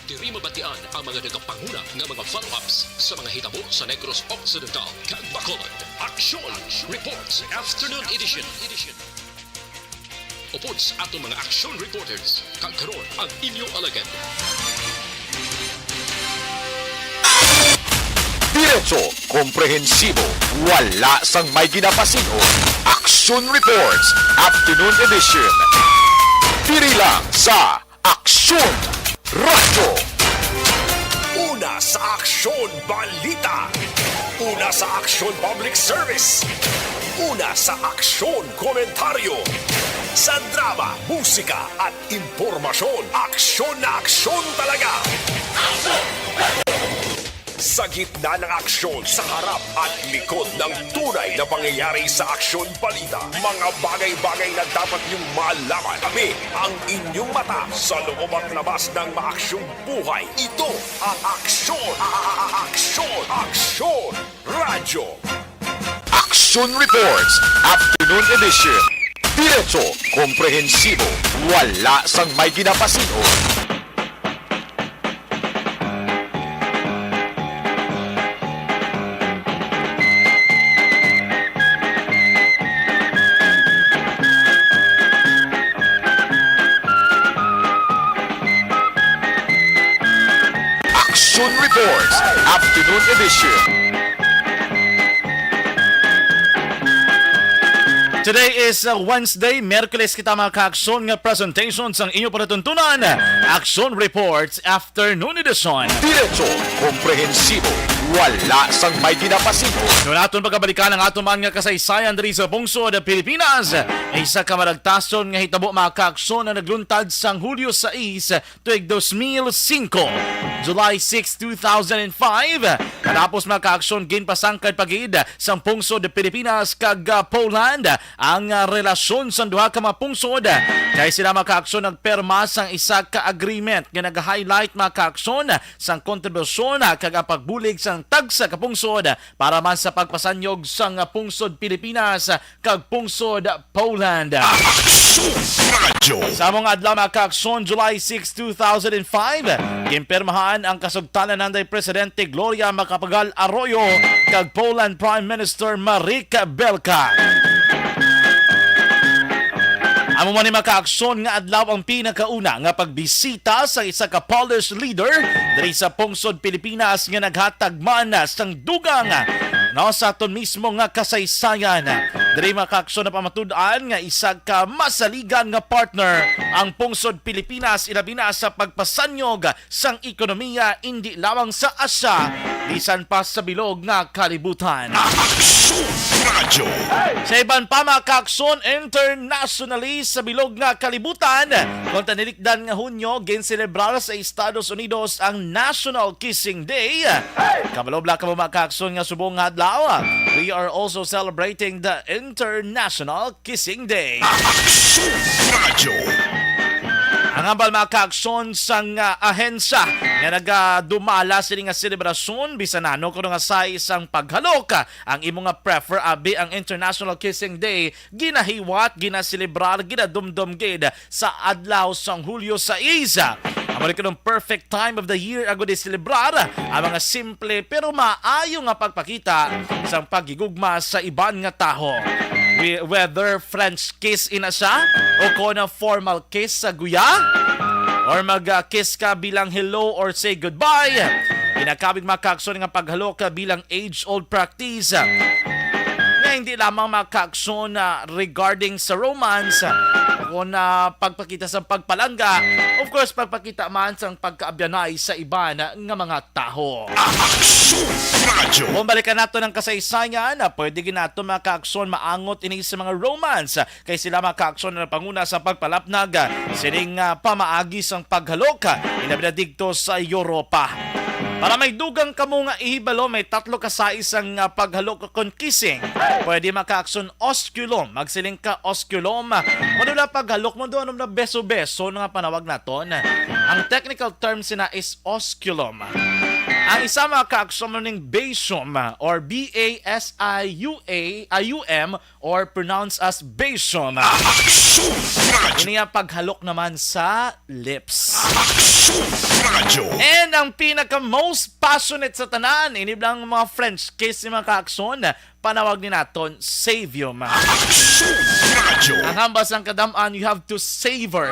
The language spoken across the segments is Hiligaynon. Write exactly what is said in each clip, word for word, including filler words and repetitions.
Diri mabatian ang mga nagapanguna nga mga follow-ups sa mga hitabo sa Negros Occidental kag Bacolod. Aksyon Reports Afternoon Edition. Upod sa aton mga aksyon reporters, kag karon ang inyo alagad. Diretso, komprehensibo, wala sang may ginapasin-o. Aksyon Reports, Afternoon Edition. Diri lang sa Aksyon Radyo. Una sa Aksyon Balita. Una sa Aksyon Public Service. Una sa Aksyon Komentaryo. Sa drama, musika at impormasyon, aksyon na aksyon talaga. Sa gitna ng aksyon, sa harap at likod ng tunay na pangyayari sa Aksyon Balita, mga bagay-bagay na dapat niyong malaman. Kami ang inyong mata sa loob at labas ng maaksyong buhay. Ito ang Aksyon, a- a- a- Aksyon, Aksyon Radyo. Aksyon Reports, Afternoon Edition. Diretso, komprehensibo, wala sang may ginapasin-o. Action Reports, Afternoon Edition. Today is uh, Wednesday, Miyerkules kita, mga kaaksyon, nga presentation sang inyo palatuntunan, Action Reports Afternoon Edition. Diretso, komprehensibo, wala sang may ginapasin-o. Nuon naton pagabalikan ang aton man nga kasaysayan diri sa pungsod Pilipinas. Isa ka malagtason nga hitabo, mga kaaksyon, na nagluntad sang Hulyo sais, tuig dos mil singko, July six, two thousand and five. Katapos, mga kaaksyon, ginpasangkad pa gid sang pungsod Pilipinas kag, ah, Poland ang, ah, relasyon sang duha ka mga pungsod, kay sila, mga kaaksyon, nagperma sang isa ka agreement nga nag-highlight, mga kaaksyon, sang kontribusyon, ah, kag ang pagbulig sang tagsa ka pungsod para man sa pagpasanyog sang, ah, pungsod Pilipinas kag pungsod Poland. Aksyon Radyo. Sa mga adlaw, mga kaaksyon, July six, two thousand and five, ginpirmahan ang kasugtanan nanday Presidente Gloria Macapagal Arroyo kag Poland Prime Minister Marek Belka. Amo man ni, mga kaaksyon, nga adlaw ang pinakauna nga pagbisita sa isa ka Polish leader diri sa pungsod Pilipinas nga naghatag man sang dugang, no, sa aton mismo nga kasaysayan. Diri, mga kaaksyon, napamatud-an nga isa ka masaligan nga partner ang pungsod Pilipinas, ilabi na sa pagpasanyog sang ekonomiya, indi lamang sa Asya, bisan pa sa bilog nga kalibutan. Aksyon Radyo. Sa iban pa, mga kaaksyon, internationally sa bilog nga kalibutan, kon tanilikdan nga Hunyo, ginselebrar sa Estados Unidos ang National Kissing Day. Kabalo bala kamo, mga kaaksyon, nga subong nga adlaw, we are also celebrating the International Kissing Day. Aksyon Radyo. Ang hambal, mga kaaksyon, sang, ah, ahensya nga nagadumala sini nga selebrasyon, bisan ano kuno nga size sang paghalok, ah, ang imo nga prefer, abi ang International Kissing Day ginahiwat, ginaselebrar, ginadumdom gid sa adlaw sang Hulyo sais. Amo ni kanang perfect time of the year agud iselebrar ang mga simple pero maayo nga pagpakita sang paghigugma sa iban nga tawo. Whe-, whether French kiss ina siya o kon formal kiss sa guya, or mag-, ah, kiss ka bilang hello or say goodbye, ginakabig, mga kaaksyon, nga paghalok bilang age-old practice nga hindi lamang, mga kaaksyon, ah, regarding sa romance, ah, kon, ah, pagpakita sa pagpalangga, of course, pagpakita man sang pagkaabyanay sa iban nga mga tawo. Aksyon Radyo. Kung balikan nato ang kasaysayan, ah, pwede gid nato, mga kaaksyon, maangot ini sa mga romance, kay sila, mga kaaksyon, ang panguna sa pagpalapnag, ah, sining, ah, pamaagi sang paghalok, ah, ilabi na didto sa Europa. Para may dugang kamo nga ihibalo, may tatlo ka size ang, ah, paghalok kon kissing. Pwede, mga kaaksyon, osculum. Magsiling ka osculum. Madula paghalok mo doon na beso-beso nga panawag naton. Ang technical term sina is osculum. Ang isa, mga ka-aksyon, mo ning basium, or B A S I U A, I U M, or pronounced as basium. Aksyon Radyo. Ini ang paghalok naman sa lips. Aksyon Radyo. And ang pinaka most passionate sa tanan, ini lang mga French kiss, mga ka-aksyon, panawag ni naton savium. Aksyon Radyo. Ang hambal sang kadam-an, you have to savor.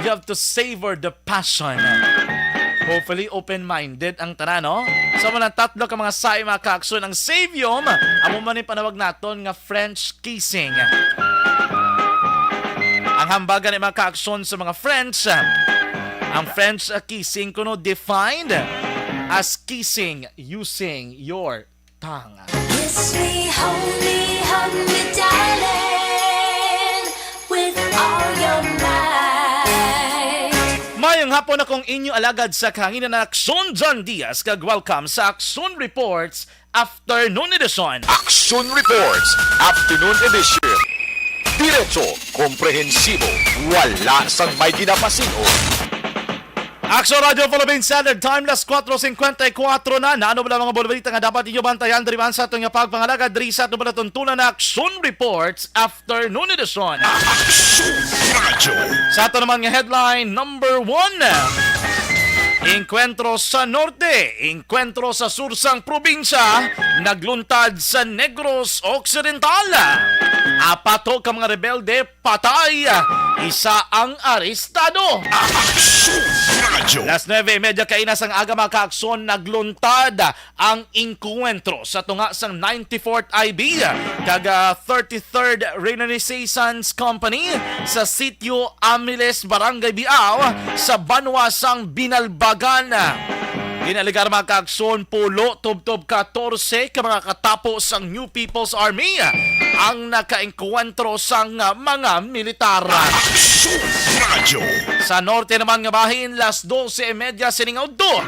You have to savor the passion. Hopefully, open-minded ang tanan, no? Sa mga tatlo ka mga sahi, mga ka-aksyon, ang savium, amo man ang panawag naton nga French kissing. Ang hambal gani, mga ka-aksyon, sa mga French, ang French, uh, kissing kuno defined as kissing using your tongue. Kiss me, hold me, hug me, darling, with all your might. Mayong hapon, akong inyo alagad sa kahanginan, Aksyon John Diaz, kag welcome sa Aksyon Reports Afternoon Edition. Aksyon Reports Afternoon Edition. Diretso, komprehensibo, wala sang may ginapasin-on. Aksyon Radio Philippine Standard Time, las kuwatro singkwenta y kuwatro na. Naano bala mga balita nga dapat ninyo bantayan diri man sa aton nga pagpangalagad diri sa aton palatuntunan na Aksyon Reports Afternoon Edition. Aksyon Radio. Sa aton naman nga headline, number one, Engkwentro sa Norte, Engkwentro sa Sur sang probinsya, nagluntad sa Negros Occidental. Apat ka mga rebelde patay, isa ang arestado. Aksyon Radyo. Las nuebe y media kaina sang aga, mga ka-aksyon, nagluntad ang engkwentro sa tunga sang ninety-fourth I B kag, ah, thirty-third Renaissance Company sa Sitio Amiles, Barangay Biao, sa banwa sang Binalbagan. Ginaalegar, mga ka-aksyon, pulo tubtob katorse ka mga katapo sang New People's Army ang nakaengkwentro sang mga militar. Aksyon Radyo. Sa norte naman nga bahin, las dose y media sining udto,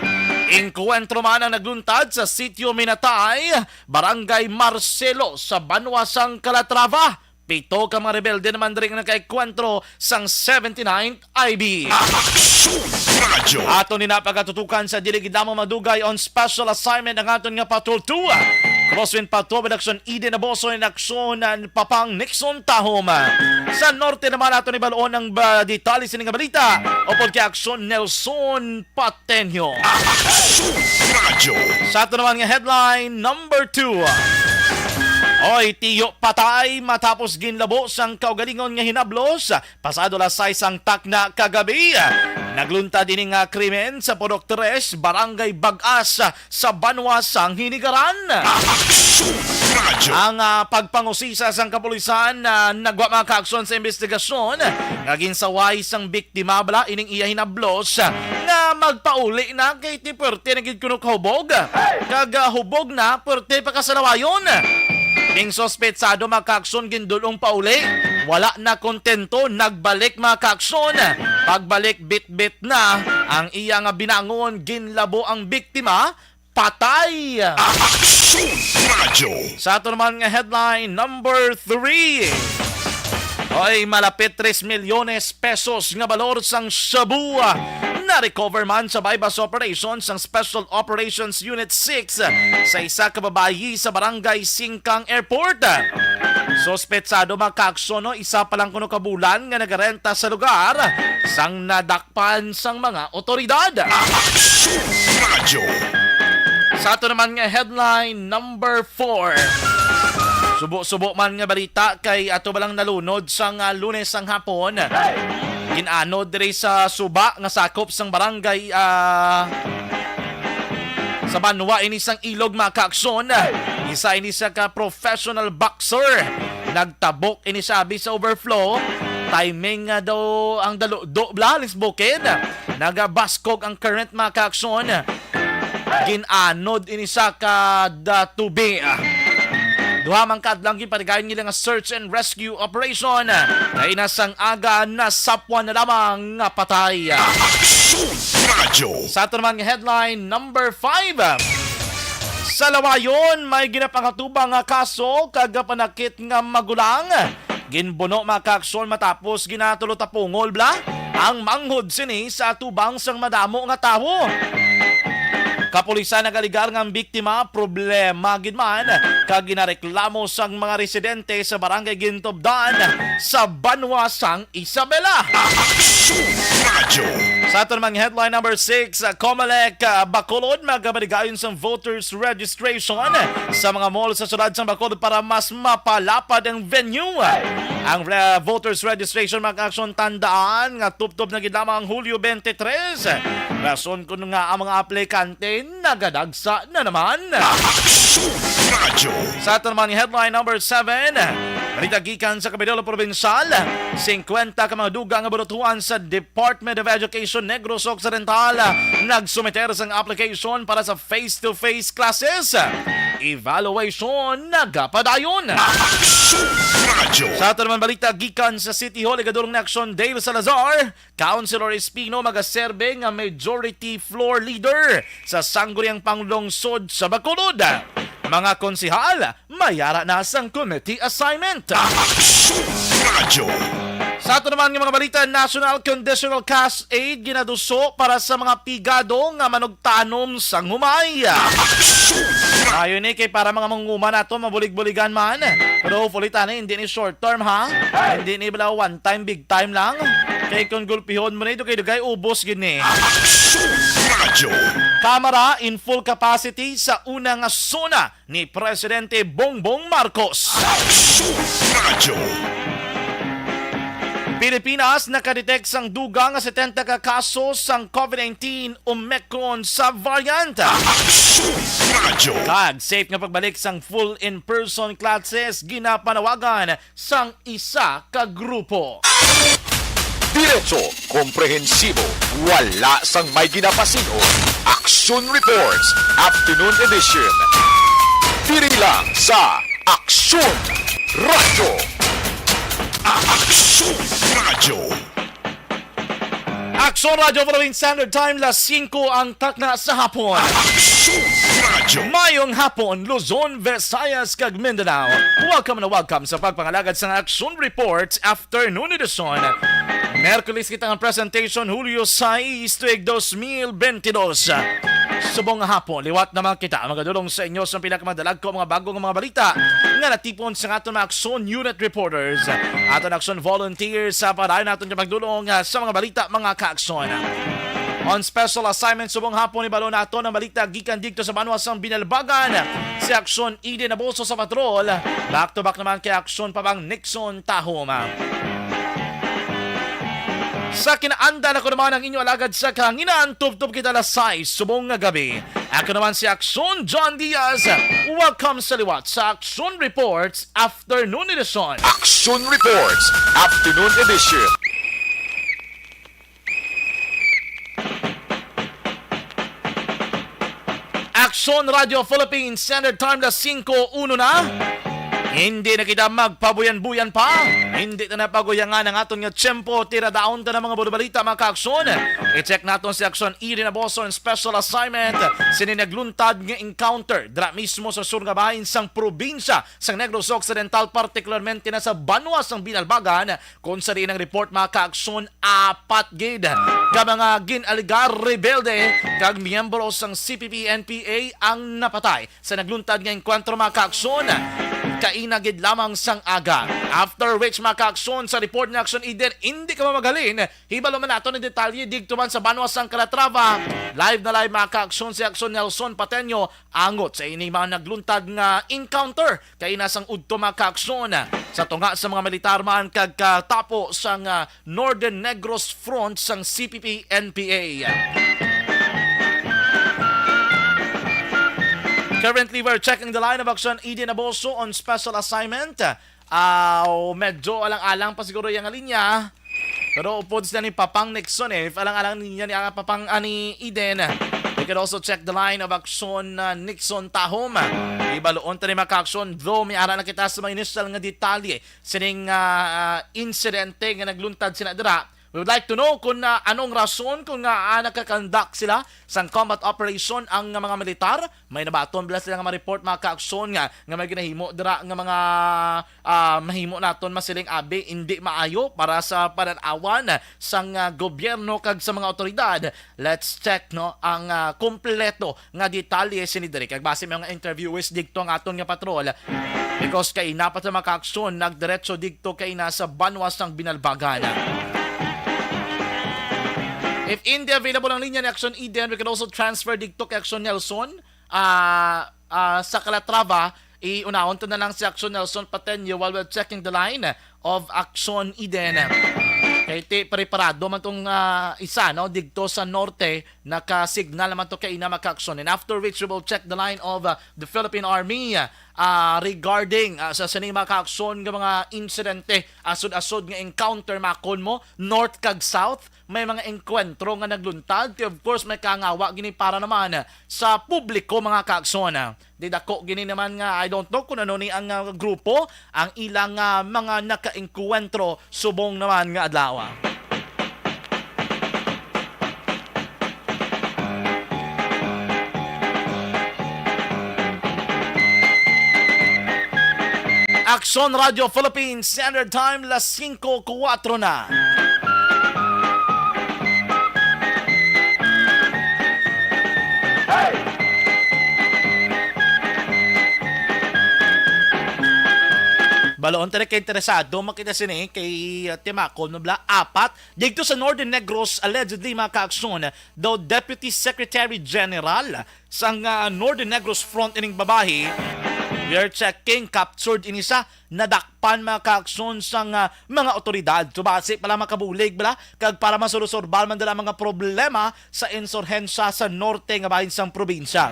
engkwentro man ang nagluntad sa Sitio Minatay, Barangay Marcelo, sa banwa sang Calatrava. Pito ka mga rebelde naman diri nga nakaengkwentro sang seventy-ninth I B. Aksyon Radyo. Ato ni na pagatutukan sa dili gid lamang madugay on special assignment ang aton nga Patrol two, Crosswind Patrol with Action Eden Aboso in Action and Papang Nixon Tahom. Sa norte naman, ato ni balon ang ba, detalye sini nga balita upod kay Action Nelson Patenyo. Aksyon Radyo. Sa ato naman nga headline number two. Oy, tiyo patay matapos ginlabo sang kaugalingon nga hinablos pasado las sais sang takna kagabi. Nagluntad ini nga krimen sa Purok Tres, Barangay Bag-as, sa banwa sang Hinigaran. Aksyon Radyo. Ang, ah, pagpangusisa sang kapulisan na nagwa, mga ka-aksyon, sa investigasyon nga ginsaway sang biktima bala ining iya hinablos nga magpauli na kay ti puwerte na gid kuno kahubog, kag, ah, hubog na puwerte pa kasalawayon. Ning suspetsado, mga ka-aksyon, gindul-ong pauli, wala na kontento, nagbalik, mga ka-aksyon. Pagbalik, bitbit na ang iya nga binangon, ginlabo ang biktima, patay. Aksyon Radyo. Sa ato naman nga headline number three. Oy, malapit tres milyones pesos nga balor sang shabu, ah, na-recover man sa buy-bust operation sang Special Operations Unit six sa isa ka babayi sa Barangay Singkang Airport. Suspetsado, mga ka-aksyon, no, isa pa lang kuno ka bulan nga nagarenta sa lugar sang nadak pan sang mga otoridad. Aksyon Radyo. Sa ato naman nga headline number four. Subo-subo man nga balita kay ato ba lang nalunod sang, ah, Lunes sang hapon. Ginanod diri sa Suba nga sakop sang barangay, ah, sa banwa ini sang Ilog, mga ka-aksyon. Isa ini sa ka professional boxer. Nagtabok ini sa abi sa overflow. Timing nga daw ang daludo bla, lisbukid. Nagabaskog ang current, mga ka-aksyon. Ginanod ini sa kada tubi. Duha man ka adlaw ang ginpatigayon nila nga search and rescue operation. Kaina sang aga, nasapwan na lamang nga patay. Aksyon Radyo. Sa ato naman nga headline number five. Sa Lawayon, may ginapangatubang nga kaso kag panakit nga magulang. Ginbuno, mga ka-aksyon, matapos ginatulotapungol bla ang manghod sini sa atubang sang madamo nga tawo. Kapulisan nagaligar nga ang biktima problema gid man kag ginareklamo sang mga residente sa Barangay Gintubdan sa banwa sang Isabela. Aksyon Radyo. Sa aton mga headline number six, uh, Comelec, uh, Bacolod magpapaligayon sang voters registration sa mga mall sa siyudad sang Bacolod para mas mapalapad ang venue. Ang re-, voters registration, mga ka-aksyon, tandaan nga tubtob na gid lamang ang Hulyo twenty-three. Rason kuno nga ang mga aplikante nagadagsa na naman. Aksyon Radyo. Sa aton mga headline number seven, balita gikan sa Kapitulo Probinsyal, singkwenta ka mga dugang nga burutuan sa Department of Education Negros Occidental nagsumiter sang application para sa face-to-face classes. Evaluation nagapadayon. Aksyon Radyo. Sa aton naman balita gikan sa City Hall, igadulong ni Aksyon Dale Salazar, Councilor Espino magaserbe nga majority floor leader sa Sangguniang Panglungsod sa Bacolod. Mga konsehal, mayara na sang committee assignment. Aksyon Radyo. Sa ato naman nga mga balita, National Conditional Cash Aid ginaduso para sa mga pigado nga manugtanom sang humay. Aksyon Radyo. Ayo ni kay para mga manguma nato mabulig-buligan man. Pero hopefully tani hindi ni short term ha. Hindi ni bala one time big time lang. Kay kung gulpihon mo na ito kay dugay ubos gid ni. Aksyon Radyo. Kamara in full capacity sa una nga SONA ni Presidente Bongbong Marcos. Radyo. Pilipinas nakadetect sang dugang nga setenta ka kaso sang COVID nineteen Omicron sa variant. Radyo. Kag safe nga pagbalik sang full in-person classes ginapanawagan sang isa ka grupo. Diretso, komprehensibo, wala sang may ginapasin-on. Aksyon Reports, Afternoon Edition. Diri lang sa Aksyon Radyo. Aksyon Radyo. Aksyon Radyo Philippine Standard Time, las singko ang takna sa hapon. Aksyon Radyo. Mayong hapon, Luzon, Visayas, kag Mindanao. Welcome na welcome sa pagpangalagad sa Aksyon Report Afternoon Edition. Merkulis kita nga presentation, Hulyo sais, tuig dos mil benti dos. Subong nga hapon, liwat naman kita magadulong sa inyo sa pinakamadalag ko mga bagong mga balita nga natipon sa aton mga Aksyon Unit Reporters, aton Aksyon Volunteers sa padayon naton nga pagdulong, ah, sa mga balita, mga kaaksyon. On special assignment subong hapon, ibalo naton ang balita gikan didto sa banwa sang Binalbagan. Si Aksyon Eden Abuso sa patrol. Back to back naman kay Aksyon Pabang Nixon Tahoma. Sa kinaanda na ko naman ang inyo alagad sa kahanginan, tubtob kita alas sais subong nga gabi. Ako naman si Aksyon John Diaz. Welcome sa liwat sa Aksyon Reports Afternoon Edition. Aksyon Reports Afternoon Edition. Aksyon Radio Philippines, Standard Time, las singko uno na. Hindi na kita magpabuyan-buyan pa. Hindi na napaguyangan ang aton nga tiyempo. Tira daon ta na mga burubalita, mga kaaksyon. I-check naton si Aksyon Eden Abuso in special assignment. Sini nagluntad nga encounter dira mismo sa sur nga bahin sang probinsya sang Negros Occidental, partikularmente na sa banwa sang Binalbagan, kung sa diin ang report, mga kaaksyon, apat gid ka mga gin-alegar rebelde kag miyembro sang C P P N P A ang napatay sa nagluntad nga engkwentro, mga kaaksyon. Kaina gid lamang sang aga. After which, mga kaaksyon, sa report ni Aksyon Eden, hindi ka mamagalin, hibalo man naton ang detalye didto man sa banwa sang Calatrava. Live na live, mga kaaksyon, si Aksyon Nelson Pateño angot sa ini mga nagluntad nga encounter kaina sang udto, mga kaaksyon, sa tunga sa mga militar man kag katapo sang, ah, Northern Negros Front sang C P P N P A. Currently, we're checking the line of Aksyon Eden Abuso on special assignment. Ah, medyo alang-alang pa siguro yang linya. Pero upod sila ni Papang Nixon, eh. If alang-alang niya ni, ah, Papang, ah, ni Eden, you can also check the line of Aksyon, ah, Nixon Tahom. Ibaloon ta ni, mga kaaksyon, though may ara na kita sa mga initial nga detalye sining, ah, ah, insidente nga nagluntad sina dira. We would like to know kung, ah, anong rason kung nga, ah, nakakandak sila sang combat operation ang mga militar. May nabaton bala sila nga ma-report, mga kaaksyon, nga, nga may ginahimo dira nga mga, ah, mahimo naton masiling abi hindi maayo para sa panan-awan sang, ah, gobyerno kag sa mga awtoridad. Let's check, no, ang, ah, kompleto nga detalye sini diri. Kag base may mga interviewers digto ang aton nga patrol. Because kaina pa sa mga kaaksyon, nagdiretso digto kaina sa banwa sang Binalbagan. If hindi available ang linya ni Aksyon Eden, we can also transfer digto kay Aksyon Nelson, ah, ah, sa Calatrava. Iunahon to na lang si Aksyon Nelson Pateño while we're checking the line of Aksyon Eden. Kay ti preparado man tong, ah, isa, no, digto sa norte, naka-signal naman to kaina, mga kaaksyon. And after which, we will check the line of, ah, the Philippine Army, ah, regarding, ah, sa sini, mga kaaksyon, nga mga insidente, asod-asod nga encounter, makon mo, north kag south, may mga engkwentro nga nagluntad. Kay of course, may kangawa gini para naman sa publiko, mga kaaksyon. Di dako gini naman nga, I don't know kung ano ni ang, ah, grupo, ang ilang, ah, mga nakaengkwentro subong naman nga adlaw. Aksyon Radio Philippines Standard Time, las singko kuwatro na. Baloon, tani kay interesado makita sini kay, uh, Timakol Nobla apat dito sa Northern Negros. Allegedly, mga kaaksyon, daw Deputy Secretary General sang, uh, Northern Negros Front ining babayi. We are checking, captured ini sa nadakpan, mga kaaksyon, sang, uh, mga otoridad. So, basi pala makabulig bala kag para masolusyonan man dala mga problema sa insurhensya sa norte nga bahin sang probinsya.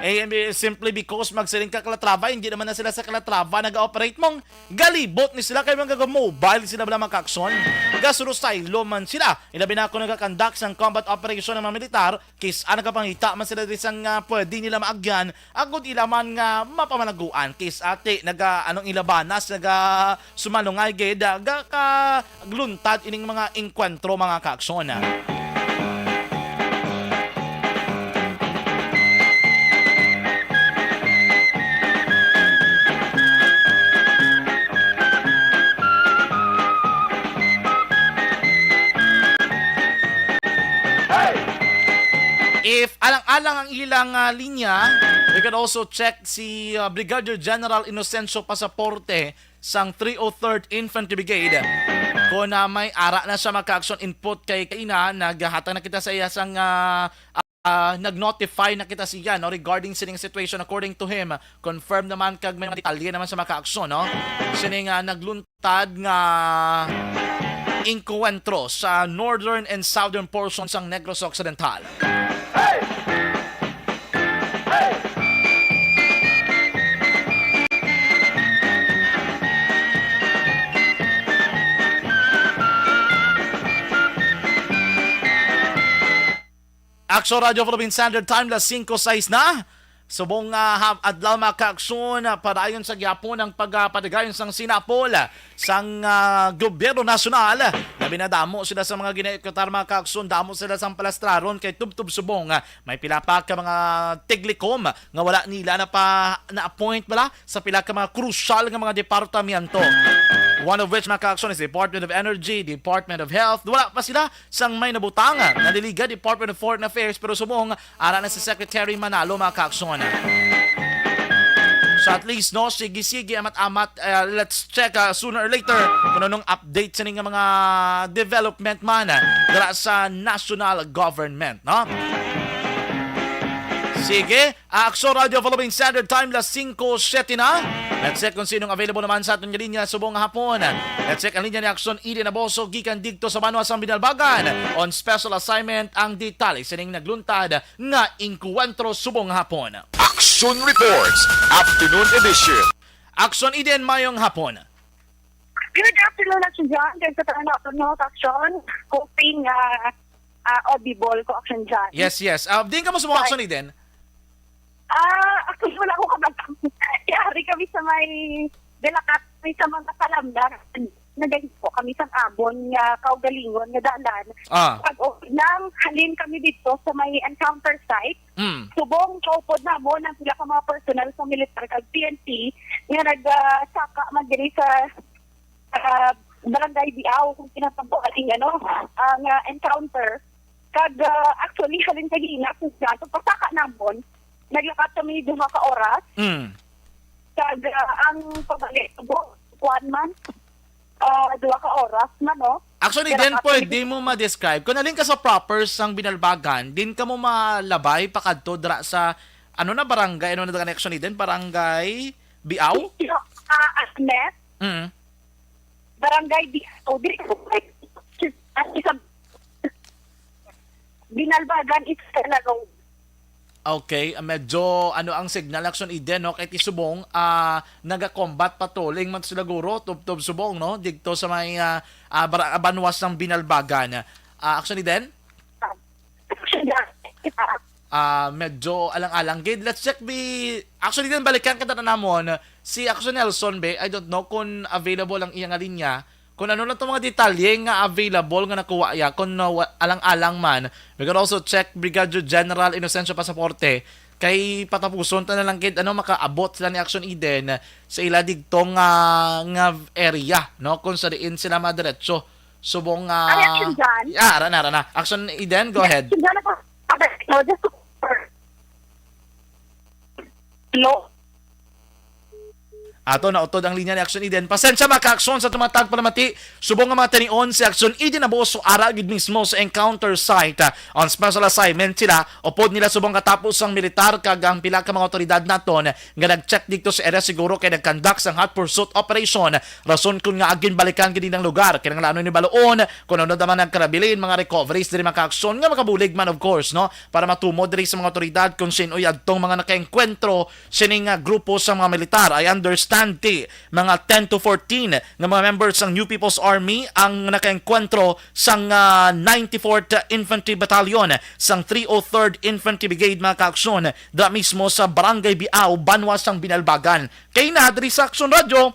Eh, eh, simply because magsiling ka Calatrava, hindi naman na sila sa Calatrava nag-operate, mong galibot ni sila kay mga mobile sila bala, mga kaaksyon. Gasurusaylo man sila. Ilabi na ako nagakandak sang combat operation ng mga militar, kis-a nagapangita man sila diri sang, ah, pwede nila maagyan, agud ila man nga mapamalaguan. Kis-a ti naga, anong ilabanas, naga sumalungay gid, ah, ga ka gluntad ining mga engkwentro, mga kaaksyon. If alang-alang ang ilang, ah, linya, we can also check si, ah, Brigadier General Inocencio Pasaporte sang three oh third Infantry Brigade. Kung na may ara na siya, mga kaaksyon, input kay kaina, naghatag na kita sa iya sang, ah, ah, nag-notify na kita siya, no, regarding sining situation. According to him, confirm naman kag may mga detalye naman sa mga kaaksyon, no? Sining, ah, nagluntad nga engkwentro sa northern and southern portion sang Negros Occidental. Aksyon Radio Philippine Standard Time, las singko sais na. Subong nga hap-, adlaw, mga kaaksyon, ah, padayon sa gihapon ang pagpadayon sang sinapol sang, ah, gobyerno nasyonal. Labi na damo sila sa mga ginaikutar, mga kaaksyon, damo sila sang palastraron kay tubtob subong, ah, may pila pa ka mga tiglikom nga wala nila na pa na-appoint bala sa pila ka mga krusyal nga mga departamento. One of which, mga kaaksyon, is Department of Energy, Department of Health. Wala pa sila sang may nabutang. Naliliga, Department of Foreign Affairs, pero subong ara na si Secretary Manalo, mga kaaksyon. So at least, no, sige-sige, amat-amat, uh, let's check, uh, sooner or later kung anong update sa nga mga development man, uh, dira sa national government, no? Sige, Aksyon Radio Philippine Standard Time, las singko siete na. Let's check kung sinong available naman sa aton nga linya subong nga hapon. Let's check ang linya ni Aksyon Eden Aboso gikan digto sa banwa sang Binalbagan. On special assignment ang detalye sining nagluntad nga engkwentro subong nga hapon. Aksyon Reports, Afternoon Edition. Aksyon Eden, mayong hapon. Good afternoon, Aksyon John. Kaya sa tanan naton, no, Aksyon, hoping, ah, ah, audible ko, Aksyon John. Yes, yes. Ah, diin kamo subong, Aksyon Eden? Ah, actually, wala ko kabantang. Yari kami sa may Delacat, may sa mga kalamdar. Nagahit po. kami sang Abon nga kaugalingon nga dalan. Ah. Pag-upod nang halin kami dito sa may encounter site, Mm. subong kaupod namon ang pila ka mga personnel sa militar kag P N P nga nag, ah, saka man diri sa, ah, Barangay Biao kung kinatabo aning, ano, ang, ah, encounter. Kag, ah, actually, halin kagina, kung sa pagpasaka namon, naglakat kami duha ka oras. Mm. Kag, ah, ang pabalik, bo-, kuwan man, ah, duha ka oras man, no? Actually, Pero then, actually, pwede mo ma-describe. Kung alin ka sa proper sang Binalbagan, din ka mo malabay pakadto dira sa, ano na, barangay, ano na, actually, din, Barangay Biao? Ah, Asnes? Mm. Barangay Biao. Diri ko, at isang Binalbagan is talagang Okay, ah, medyo ano ang signal, Action Eden, no? Kay ti subong, ah, naga-combat patrolling man sila guro, tubtob subong, no? Digto sa may, ah, ah, bara-, banwas ng Binalbagan. Ah, Action Eden? Ah, medyo alang-alang gid. Let's check the, Action Eden, balikan kita na namon. Si Action Nelson, be, I don't know kung available ang iyang linya. Kung ano lang itong mga detalye nga available nga nakuha ya, kung, uh, wa-, alang-alang man, we can also check Brigadier General Inocencio Pasaporte, kay patapuson ta na lang gid, ano, makaabot sila ni Action Eden sa ila digtong, ah, nga area, no, kung sa diin sila madiretso. Subong, ah, Ay, Action Jan? Yeah, ara na, ara na. Action Eden, go ahead. Action Jan, ako, no, just to Hello? Ato nautod ang linya ni Action Eden. Pasensya, mga ka-aksyon, sa tumatag palamati. Subong nga mga tinion, si Action Eden Abuso ara gid mismo sa encounter site, ah, on special assignment sila. Upod nila subong katapos ang militar kag ang pila ka mga otoridad naton nga nag-check dito sa area, siguro kay nag-conduct sang hot pursuit operation. Rason kun nga ginbalikan gid ang lugar. Kinahanglan ni baluon kung ano naman nagkarabilin, mga recoveries diri, mga ka-aksyon, nga makabulig man, of course, no, para matumo diri sa mga otoridad kung sin-o yadtong mga nakaengkwentro sining, ah, grupo sa mga militar. I understand ti mga ten to fourteen nga mga members sang New People's Army ang nakaengkwentro sang, ah, ninety-fourth Infantry Battalion, sang three oh third Infantry Brigade, mga ka-aksyon, dira mismo sa Barangay Biao, banwa sang Binalbagan. Kay na diri sa Aksyon Radyo,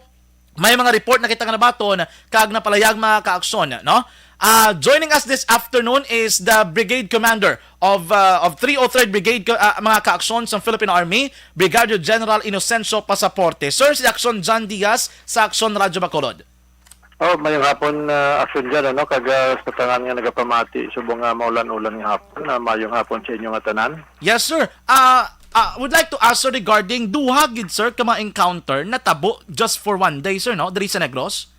may mga report na kita nga nabaton kag napalayag, mga ka-aksyon, no? Ah, joining us this afternoon is the Brigade Commander of, ah, of three oh third Brigade, ka-, ah, mga ka-aksyon sa Philippine Army, Brigadier General Inocencio Pasaporte. Sir, si Aksyon John Diaz sa Aksyon Radyo Bacolod. Oh, mayong hapon, ah, Aksyon John, ano, kag, ah, sa tanan nga nagapamati, subong nga maulan-ulan nga hapon, ah, mayong hapon sa inyo nga tanan. Yes, sir. Ah, ah, would like to ask, sir, regarding duha gid, sir, ka mga encounter natabo just for one day, sir, no, diri sa Negros?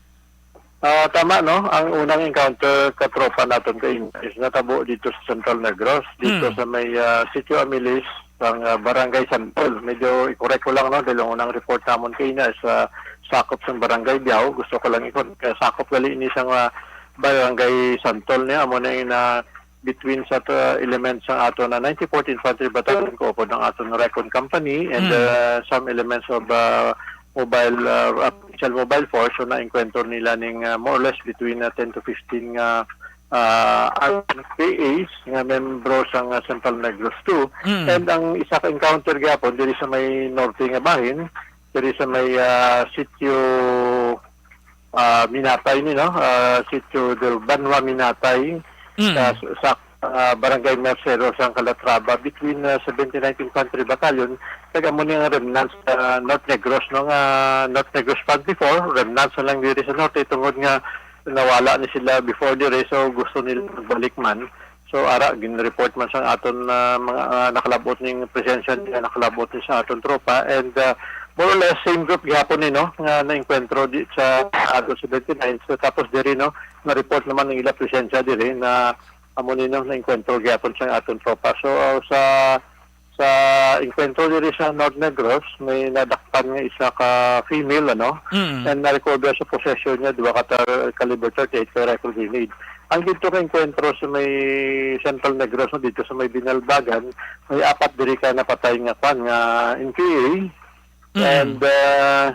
Ah, tama, no? Ang unang encounter ka tropa naton kay is natabo dito sa Central Negros, dito Hmm. sa may, ah, Sitio Amilis, sang, ah, Barangay Santol. Medyo i-correct ko lang, no? Dahil ang unang report namon kay na sa sakop sang Barangay Biao, gusto ko lang i-correct. Kaya sakop gali ni sang, ah, Barangay Santol niya, amo na yung na between sa, uh, elements sang ato na ninety-fourth Infantry Battalion, kaupod ang aton Recon Company, and, Mm. uh, some elements of, uh, mobile, uh, uh, Provincial Mobile Force, so na-encounter nila ning, uh, more or less between, uh, ten to fifteen nga, uh, armed P As nga membro sang, uh, Central Negros two. Mm. And ang isa ka encounter gyapon diri sa may norte nga bahin, diri sa may, uh, sitio ah, Minatay ni, no? Ah, Sitio del Banwa Minatay Mm. sa, sa, ah, Barangay Mercero sa Calatrava between, ah, seventy-ninth Infantry Battalion kag amo ni ang remnants sa North Negros, no, nga North Negros Front before, remnants na lang diri sa norte tungod nga nawala ni sila before diri, so gusto nila magbalik man. So, ara, gin-report man sa aton, ah, mga, ah, nakalabot ning presensya nila, nakalabot ni sa aton tropa. And, ah, more or less, same group gihapon ni, no, nga naengkwentro di sa aton seventy-nine. So, tapos diri, no, na-report naman ang ila presensya diri na amo ni, no, naengkwentro gihapon sa aton tropa. So, ah, sa, sa engkwentro diri sa North Negros, may nadakpan nga isa ka female, ano, Mm. and na-recover sa possession niya, duha ka tar-, caliber thirty-eight ka rifle grenade. Ang dito ka engkwentro sa may Central Negros, no, dito sa may Binalbagan, may apat diri ka napatay nga kwan, nga N P A. Mm. And, uh,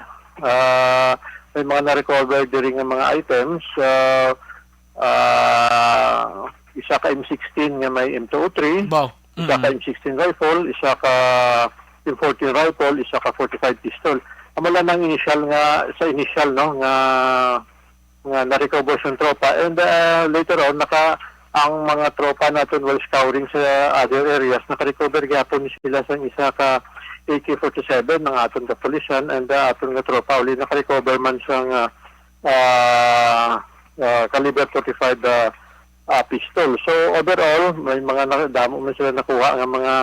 uh, may mga na-recover diri nga mga items. Uh, uh, isa ka M sixteen nga may M two oh three, Wow. isa ka Mm. M sixteen rifle, isa ka M fourteen rifle, isa ka forty-five pistol. Amo lang ang initial nga, sa initial, no, nga nga na-recover sang tropa. And, ah, later on, naka, ang mga tropa naton while scouring sa other areas, naka-recover gyapon sila sang isa ka A K forty-seven ng aton kapulisan, and, ah, aton nga tropa uli naka-recover man sang, ah, ah, ah, caliber forty-five, ah, ah, pistol. So, overall, may mga na-, damo man sila nakuha nga mga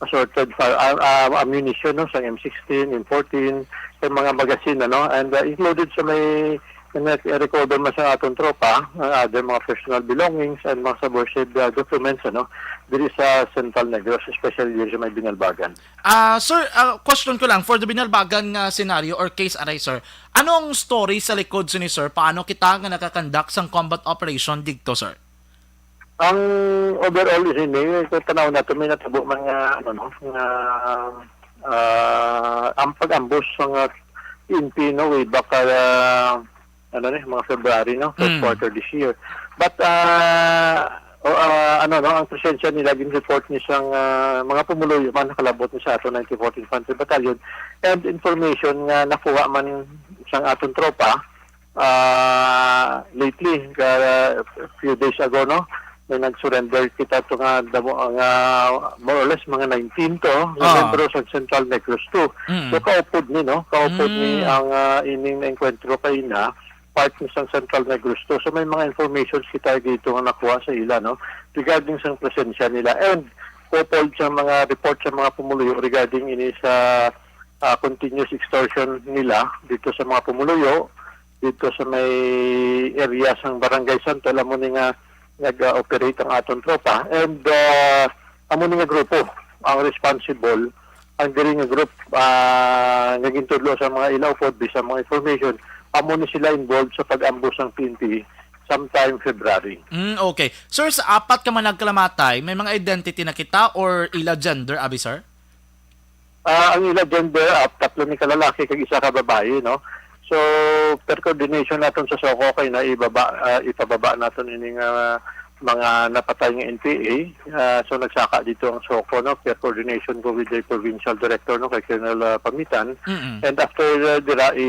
assorted fire, ah, ah, ammunition, no, sang M sixteen, M fourteen, kag mga magazine, ano, and, ah, included sa may na-recover man sa aton tropa, ang other mga personal belongings and mga subversive, ah, documents, ano, diri sa Central Negros, especially diri sa may Binalbagan. Ah, sir, ah, question ko lang, for the Binalbagan nga scenario or case aray, sir, ano ang story sa likod sini, sir? Paano kita nga nakakandak sang combat operation dito, sir? Ang overall is ini, kung tanaw nato, may natabo man nga, ano, no, nga, ah, ang pag-ambush sa mga N P, no, way back, ah, ano ni, mga February, no, first Mm. quarter this year. But, ah, o, ah, ano, no, ang presensya nila, gin-report ni sang, ah, mga pumuluyo man, nakalabot ni sa ato nineteen fourteen Infantry Battalion, and information nga nakuha man sang aton tropa, ah, lately, ka, few days ago, no, may nag-surrender kita to nga damo, nga more or less mga nineteen to, nga Ah. membro sa Central Negros two. Mm. So, kaupod ni, no? Kaupod ni Mm. ang, ah, ining naengkwentro kaina, part ni sang Central Negros two. So, may mga informations kita dito nga nakuha sa ila, no? Regarding sa presensya nila. And, coupled sa mga report sa mga pumuluyo regarding ini sa, ah, continuous extortion nila dito sa mga pumuluyo, dito sa may area sang Barangay Santol, amo ni nga nag-operate ang aton tropa. And, ah, amo ni nga grupo ang responsible, ang diri nga group, ah, nga gintudlo sa mga ila upod, bisan mga information, amo ni sila involved sa pag-ambush sang P N P sometime February. Mm, okay. Sir, sa apat ka man nagkalamatay, may mga identity na kita or ila gender, abi, sir? Ah, ang ila gender, ah, tatlo ni ka lalaki kag isa ka babayi, no? So, per coordination naton sa SOCO kay na ibaba, ah, ipababa naton ini nga mga napatay nga N P A. Ah, so, nagsaka dito ang SOCO, no? Per coordination ko with the provincial director, no? Kay Colonel, ah, Pamitan. Mm-mm. And after, ah, dira, i,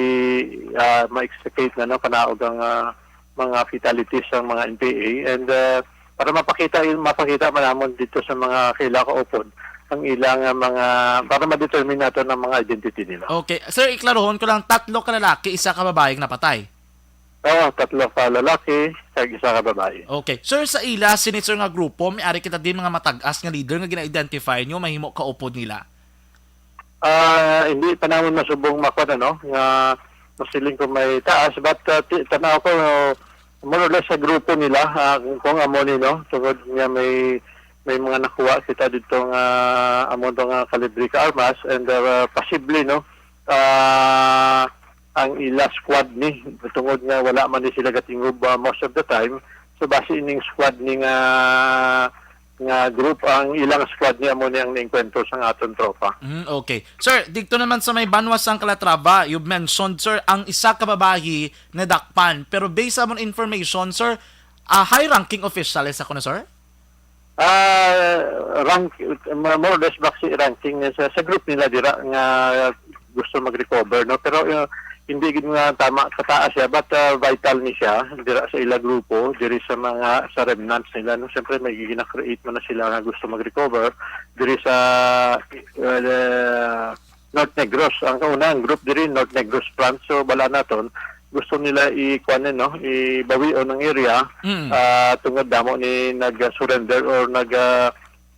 ah, ma-extricate na, no? Kanaog ang, ah, mga fatalities sang mga N P A. And, ah, para mapakita, mapakita man namon dito sa mga kaila kaupod ang ilang, ah, mga, para ma-determine naton ang mga identity nila. Okay. Sir, iklarohon ko lang, tatlo ka lalaki, isa ka babaeng napatay. Oo, tatlo ka lalaki, kag isa ka babae. Okay. Sir, sa ila, sini, sir, nga grupo, may ari kita di mga matag-as nga leader nga gina-identify nyo, mahimo kaupod nila? Ah, hindi pa namon masubong makuha, ano, nga masiling ko may taas, but, ah, ti-, tanaw ko, more or less sa grupo nila, ah, kung, kung amo ni, no, tungod nga may, may mga nakuha kita dito nga amo to nga kalibre ka armas, and, ah, possibly, no, ah, ang ila squad ni, tungod nga wala man ni sila gatingob, ah, most of the time. So, basi ining squad ni nga, nga group, ang ilang squad ni amo ni ang naengkwentro sang aton tropa. Mm, okay. Sir, dito naman sa may banwa sang Calatrava, you've mentioned, sir, ang isa ka babayi nadakpan. Pero based sa amon information, sir, ah, high ranking official, isa ko na, sir? Ah, rank, ma-, more or less, back si ranking niya sa, sa group nila dira nga gusto mag-recover, no? Pero, uh, hindi gid nga tama kataas siya, but, uh, vital ni siya dira sa ila grupo, diri sa mga, sa remnants nila, no? Siyempre, may gina-create man na sila nga gusto mag-recover diri sa, uh, North Negros. Ang kauna, ang group diri, North Negros Front. So, bala naton, gusto nila i-, kuwan, no? Ibawion ang area, Mm. ah, tungod damo ni nag-surrender or nag, ah,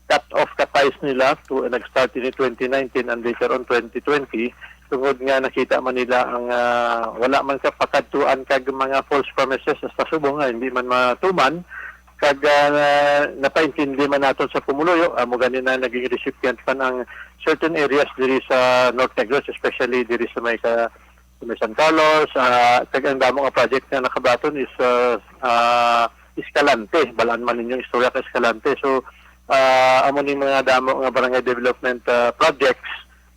cut off ka ties nila to, nag-start ini twenty nineteen and later on twenty twenty, tungod nga nakita man nila ang, ah, wala man ka pakadtuan kag mga false promises hasta subong nga hindi man matuman, kag, ah, napaintindi man naton sa pumuluyo, amo gani na naging recipient man ang certain areas diri sa North Negros, especially diri sa may ka-, sa may San Carlos, ah, kag ang damo nga project nga nakabaton is, ah, ah, Escalante. Balaan man ninyo istorya ka Escalante. So, ah, amo ni mga damo nga barangay development, ah, projects.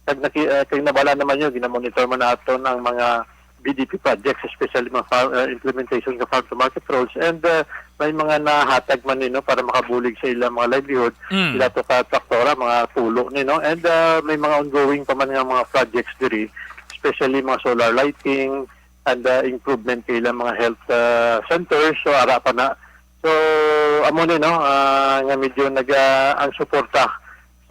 Kag naki-, ah, kag nabala naman yun, ginamonitor man naton ang mga B D P projects, especially mga farm, ah, implementation ka farm to market roads. And, ah, may mga nahatag man ni, no, para makabulig sa ilang mga livelihood. Mm. Sila to ka traktora, mga tulo ni, no? And, ah, may mga ongoing pa man nga mga projects diri, especially mga solar lighting, and, ah, improvement kay ilang mga health, ah, centers. So, ara pa na. So, amo ni, no, ah, nga medyo nag, ah, ang suporta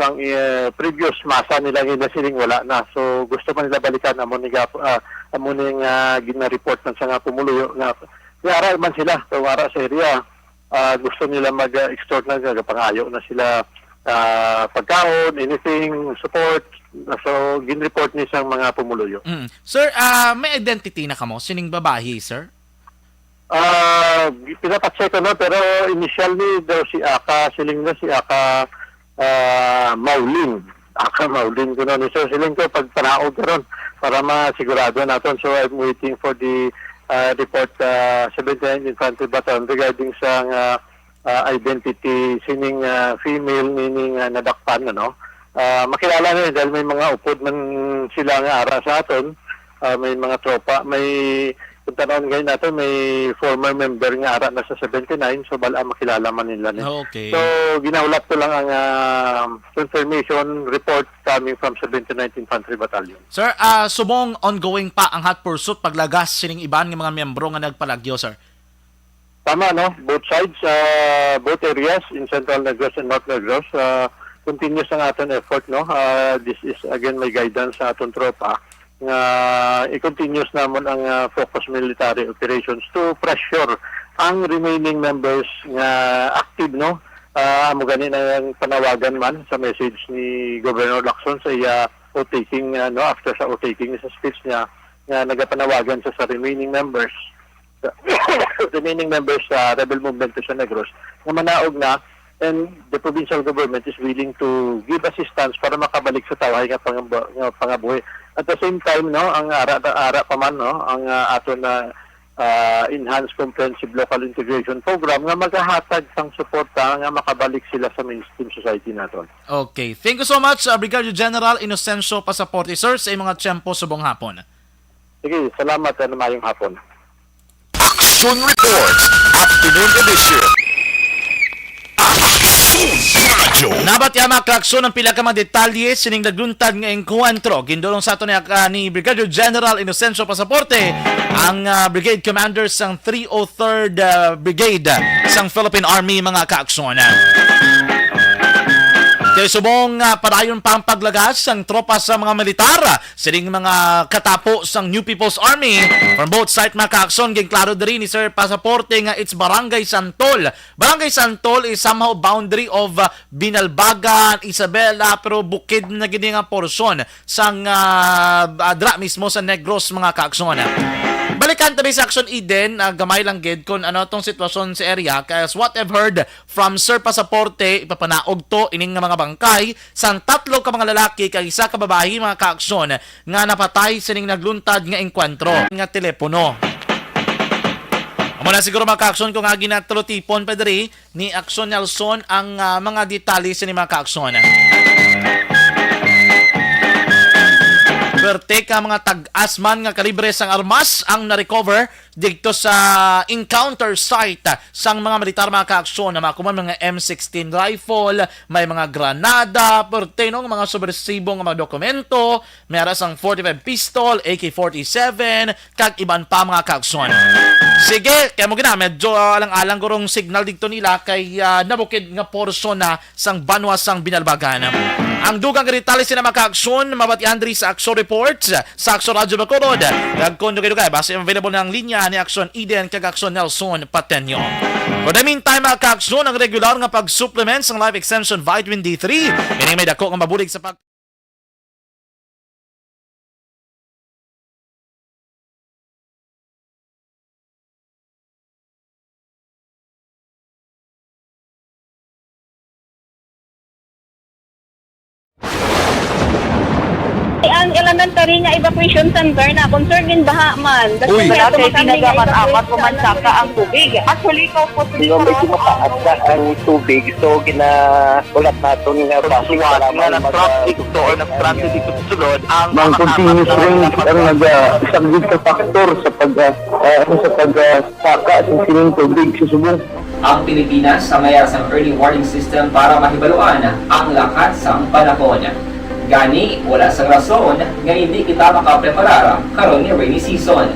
sang, eh, previous masa nila nga nasiling wala na. So, gusto pa nila balikan amo ni gap-, ah, amo ni nga gina-report man sa nga pumuluyo nga, nga ara man sila, so ara sa area. Ah, gusto nila mag, ah, extort na, nagapangayo na sila, ah, pagkaon, anything, support. So, gin-report ni sang mga pumuluyo. Mm. Sir, ah, may identity na kamo sining babayi, sir? Ah, pinapacheck ko na, pero initially daw si Aka, siling na si Aka, ah, Maulin. Aka Maulin ko na ni, so siling ko pagpanaog karon para masigurado naton. So, I'm waiting for the, ah, report, ah, seventy-nine Infantry Battalion regarding sa nga, ah, identity sining, ah, female nining, ah, nadakpan, ano. Ah, makilala na yun dahil may mga upod man sila nga ara sa aton. Ah, may mga tropa, may, kung tanawon ngayon nato, may former member nga ara na sa seventy-nine, so bala makilala man nila ni. Okay. So, ginahulat ko lang ang, ah, confirmation report coming from seventy-ninth Infantry Battalion. Sir, ah, subong ongoing pa ang hot pursuit paglagas sining iban nga mga miyembro nga nagpalagyo, sir? Tama, no? Both sides, ah, both areas in Central Negros and North Negros, ah, continuous ang aton effort, no? Ah, this is, again, may guidance sa aton tropa nga i-continuous namon ang, ah, focus military operations to pressure ang remaining members nga active, no? Ah, amo gani na ang panawagan man sa message ni Governor Lacson sa iya oath-taking, ah, no, after sa oath-taking sa speech niya, nga nagapanawagan sa, sa remaining members, remaining members sa rebel movement sa Negros, nga manaog na, and the provincial government is willing to give assistance para makabalik sa tawhay nga pangab-, nga pangabuhi. At the same time, no, ang ara, ara pa man, no, ang, ah, aton na, ah, Enhanced Comprehensive Local Integration Program nga magahatag sang suporta nga makabalik sila sa mainstream society naton. Okay. Thank you so much, uh, Brigadier General Inocencio Pasaporte, sir, sa imong mga tiyempo subong hapon. Sige, salamat, and mayong hapon. Action Report, Afternoon Edition. Action Radyo. Nabat ya, mga kaaksyon, ang pila ka mga detalye sining nagluntad nga engkwentro. Gindulong sa ato ni, ah, ni Brigadier General Inocencio Pasaporte, ang, ah, Brigade Commander sang three oh third, ah, Brigade sang Philippine Army, mga kaaksyon. Kay subong, ah, padayon pa ang paglagas sang tropa sa mga militar sining mga katapo sang New People's Army. From both side, mga kaaksyon, ginklaro diri ni Sir Pasaporte nga it's Barangay Santol. Barangay Santol is somehow boundary of, ah, Binalbagan, Isabela, pero bukid na gid nga porsyon sang, ah, ah, dira mismo sa Negros, mga kaaksyon. Balikan ta sa Action Eden, ah, gamay lang gid kung ano tong sitwasyon sa area. Kay as what I've heard from Sir Pasaporte, ipapanaog to ining nga mga bangkay sang tatlo ka mga lalaki kag isa ka babayi, mga kaaksyon, nga napatay sining nagluntad nga engkwentro nga telepono. Amo na siguro, mga kaaksyon, kung agi na tulutipon pa diri ni Aksyon Nelson ang, ah, mga detalye sini, mga kaaksyon. Perte ka mga tag-as man nga kalibre sang armas ang na-recover didto sa encounter site sang mga militar, mga kaaksyon, na makuman mga M sixteen rifle, may mga granada, perte, no, mga subwersibo nga mga dokumento, may ara sang forty-five pistol, A K forty-seven, kag iban pa, mga kaaksyon. Sige, kay mo gina, medyo, ah, alang-alang gurong signal didto nila kay, ah, nabukid nga porsyon na sang banwa sang Binalbagan. Ang dugang nga detalye sina, mga kaaksyon, mabatian diri sa Action Reports sa Action Radyo Bacolod. Kag kung dugay-dugay, basi available na ang linya ni Action Eden kag Action Nelson Patenyo. For the meantime, mga kaaksyon, ang regular nga pag-supplement sang Life Extension Vitamin D three, meaning may dako nga mabulig sa pag- Ang elementary nga evacuation center na concern gin baha man. Uy. Wala kay tinaga man amat ko man saka ang tubig. Actually, ko po Medyo mataas na ang tubig, so ginahulat naton nga basi para nga mag- na-trap dito or na-stranded dito sa sulod ang mga continuous rain ang nag-, ah, isang big factor sa pag, ah, ah, ano, sa pag, ah, saka sa sining tubig sa subong. Ang Pilipinas ang may sang early warning system para mahibaluan ang lakat sang panahon. Gani, wala sang rason nga hindi kita makapreparar karon nga rainy season.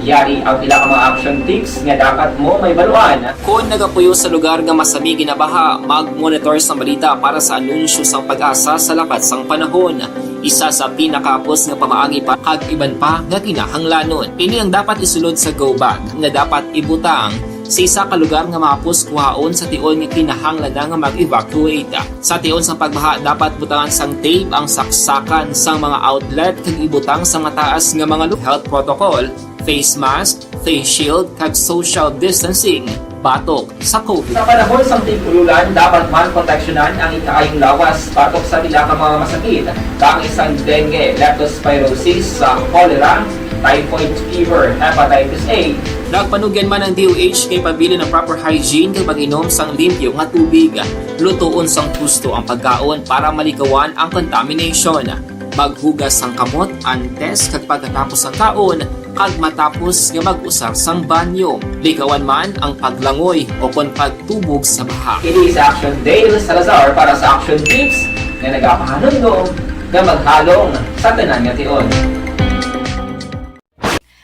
Yari ang pila ka mga action tips nga dapat mo mahibaluan. Kon nagapuyo sa lugar nga masami ginabaha, mag-monitor sang balita para sa anunsyo sang PAGASA sa lakat sang panahon. Isa sa pinakahapos nga pamaagi pa kag iban pa nga kinahanglanon. Ini ang dapat isulod sa go bag nga dapat ibutang sa isa ka lugar nga mahapos kuhaon sa tion nga kinahanglan na nga mag-evacuate. Sa tion sang pagbaha, dapat butangan sang tape ang saksakan sang mga outlet kag ibutang sa mataas nga mga lu-, health protocol, face mask, face shield, kag social distancing batok sa COVID. Sa panahon sang tig-ululan, dapat man proteksyonan ang ikaayong lawas batok sa pila ka mga masakit, kaangay sang dengue, leptospirosis, sa cholera, typhoid fever, hepatitis A. Nagpanugyan man ang D O H nga ipabilin ang proper hygiene kag pag-inom sang limpyo nga tubig. Lutoon sang husto ang pagkaon para malikawan ang contamination. Maghugas sang kamot antes kag pagkatapos sang kaon kag matapos nga mag-usar sang banyo. Likawan man ang paglangoy o kon pagtubog sa baha. Ini si Action Dale Salazar para sa Action Tips nga nagapahanumdom nga maghalong sa tanan nga tion.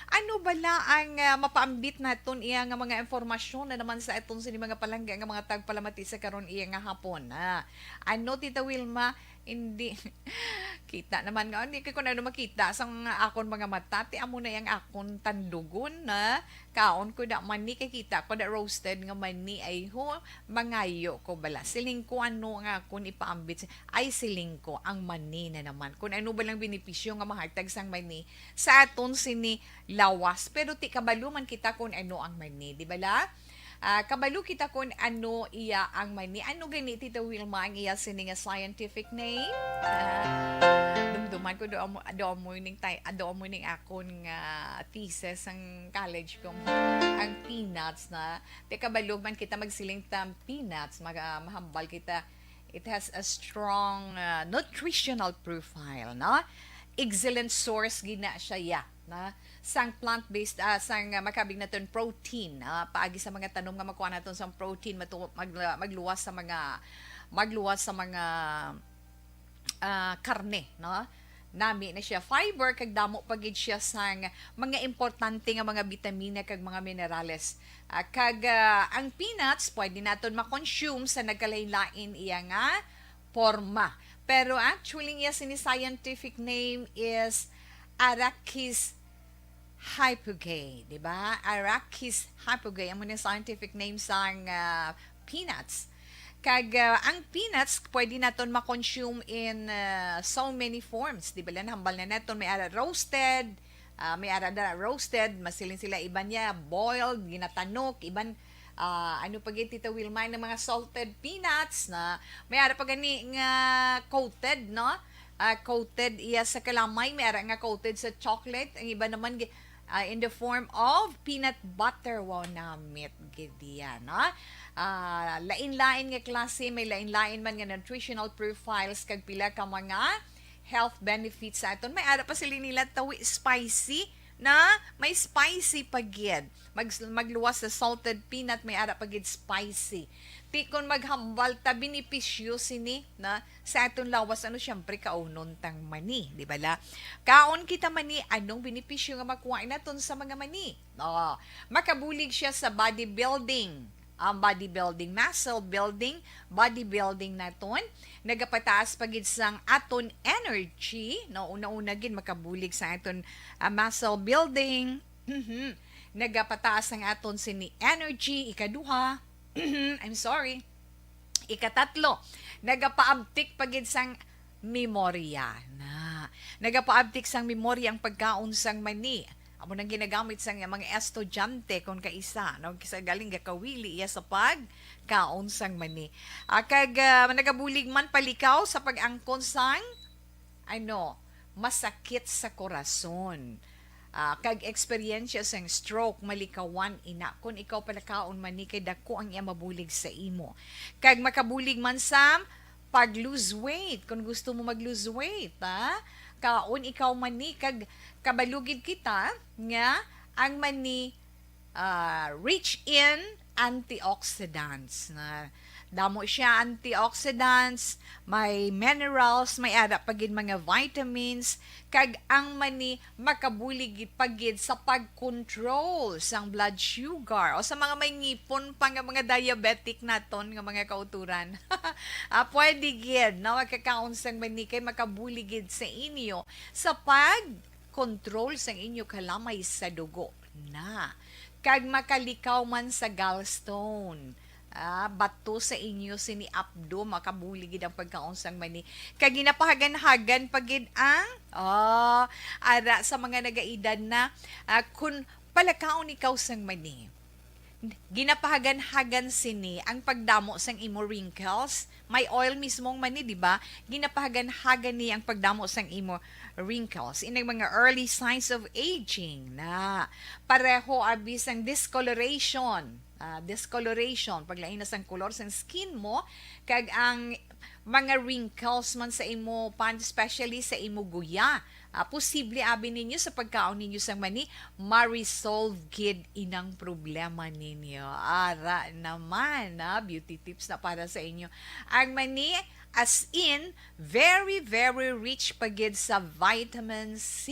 Ano bala ang, ah, mapaambit naton iya nga mga impormasyon na naman sa aton sini mga palangga nga mga tagpalamati sa karon iya nga hapon? Ah, ano, Tita Wilma? Hindi. Kita naman nga, hindi ko na ano makita sa mga akon mga mata. Ti amo na yang akon tandugon na kaon ko da mani, kay kita ko da roasted nga mani. Ay ho, mangayo ko bala. Siling ko ano nga akon ipaambit sa, ay, siling ko ang mani na naman. Kung ano ba lang benepisyo nga mahatag sang mani sa aton sini lawas. Pero ti kabalo man kita kung ano ang mani, di bala? Ah, kabalo kita kung ano iya ang mani. Ano gani, Tita Wilma, ang iya sini nga scientific name? Ah, dumduman ko, do amo, do amo ning tay-, ah, do amo ning akon nga thesis sang college ko. Ang peanuts na. Ti kabalo man kita magsiling ta peanuts, mag-, ah, mahambal kita. It has a strong, ah, nutritional profile, no? Excellent source gina siya, ya, na sang plant-based, ah, sang, ah, makabig naton protein, ah, paagi sa mga tanom nga makuha naton sang protein, matu-, mag-, magluwas sa mga, magluwas sa mga, ah, karne, no? Nami na siya fiber, kag damo pa gid siya sang mga importante nga mga bitamina kag mga minerales. Ah, kag, ah, ang peanuts pwede naton ma-consume sa nagkalain-lain iya nga porma. Pero actually, iya sini scientific name is Arachis hypogae, di ba? Arachis hypogae, amo ni scientific name sang, ah, peanuts. Kag, ah, ang peanuts, pwede naton ma-consume in, ah, so many forms. Di ba, nahambal na naton, may ara roasted, ah, may ara na roasted, masiling sila, iban niya boiled, ginatanok, iban, ah, ano pa gid, Tita Wilma, ng mga salted peanuts na may ara pa gani nga coated, no? Ah, coated iya sa kalamay, may ara nga coated sa chocolate, ang iba naman gi-, ah, in the form of peanut butter. Wow, namit gid iya, no? Ah, lain-lain nga klase, may lain-lain man nga nutritional profiles kag pila ka mga health benefits sa aton. May ara pa sila nila tawi spicy, na may spicy pa gid. Mag-, magluwas sa salted peanut, may ara pa gid spicy. Ti kon maghambal ta benepisyo sini na sa aton lawas, ano, siyempre, kaunon tang mani, di ba la? Kaon kita mani, anong benepisyo nga makuha naton sa mga mani? Oh, makabulig siya sa bodybuilding. Ang bodybuilding, muscle building, bodybuilding naton, nagapataas pa gid sang aton energy, no? Una-una gid makabulig sa aton, ah, muscle building. Mhm. Nagapataas ang aton sini energy, ikaduha. I'm sorry. Ikatatlo, nagapaabtik pa gid sang memorya. Na, nagapaabtik sang memorya ang pagkaon sang mani. Amo nang ginagamit sang mga estudyante kon kaisa, no? Kisa galing gakawili iya sa pagkaon sang mani. Ah, kag, ah, nagabulig man palikaw sa pag-angkon sang, ano, masakit sa korason. Ah, kag eksperyensya sang stroke, malikawan ina kon ikaw palakaon mani kay dako ang iya mabulig sa imo. Kag makabulig man sa pag-lose weight, kung gusto mo mag-lose weight, ha? Kaon ikaw mani, kag kabalo gid kita nga ang mani, ah, rich in antioxidants na Damo siya antioxidants, may minerals, may ara pa gid mga vitamins, kag ang mani makabulig gid pa gid sa pag-control sang blood sugar o sa mga may ngipon pa nga mga diabetic naton nga mga kauturan. Ah, pwede gid, no, magkakaon sang mani kay makabulig gid sa inyo sa pag-control sang inyo kalamay sa dugo na kag makalikaw man sa gallstone. Ah, bato sa inyo sini apdo, makabulig gid ang pagkaon sang mani. Kag ginapahagan-hagan pa gid ang, ah, ara sa mga nagaedad na, ah, kun palakaon ikaw sang mani, ginapahagan-hagan sini ang pagdamo sang imo wrinkles. May oil mismo ang mani, di ba? Ginapahagan-hagan ni ang pagdamo sang imo wrinkles. Inang mga early signs of aging na pareho abi sang discoloration. Ah, discoloration, paglain na sang kolor sang skin mo, kag ang mga wrinkles man sa imo pan, especially sa imo guya. Ah, posible abi ninyo sa pagkaon ninyo sang mani, ma-resolve gid inang problema ninyo. Ara naman, ah, beauty tips na para sa inyo. Ang mani, as in, very, very rich pa gid sa vitamin C,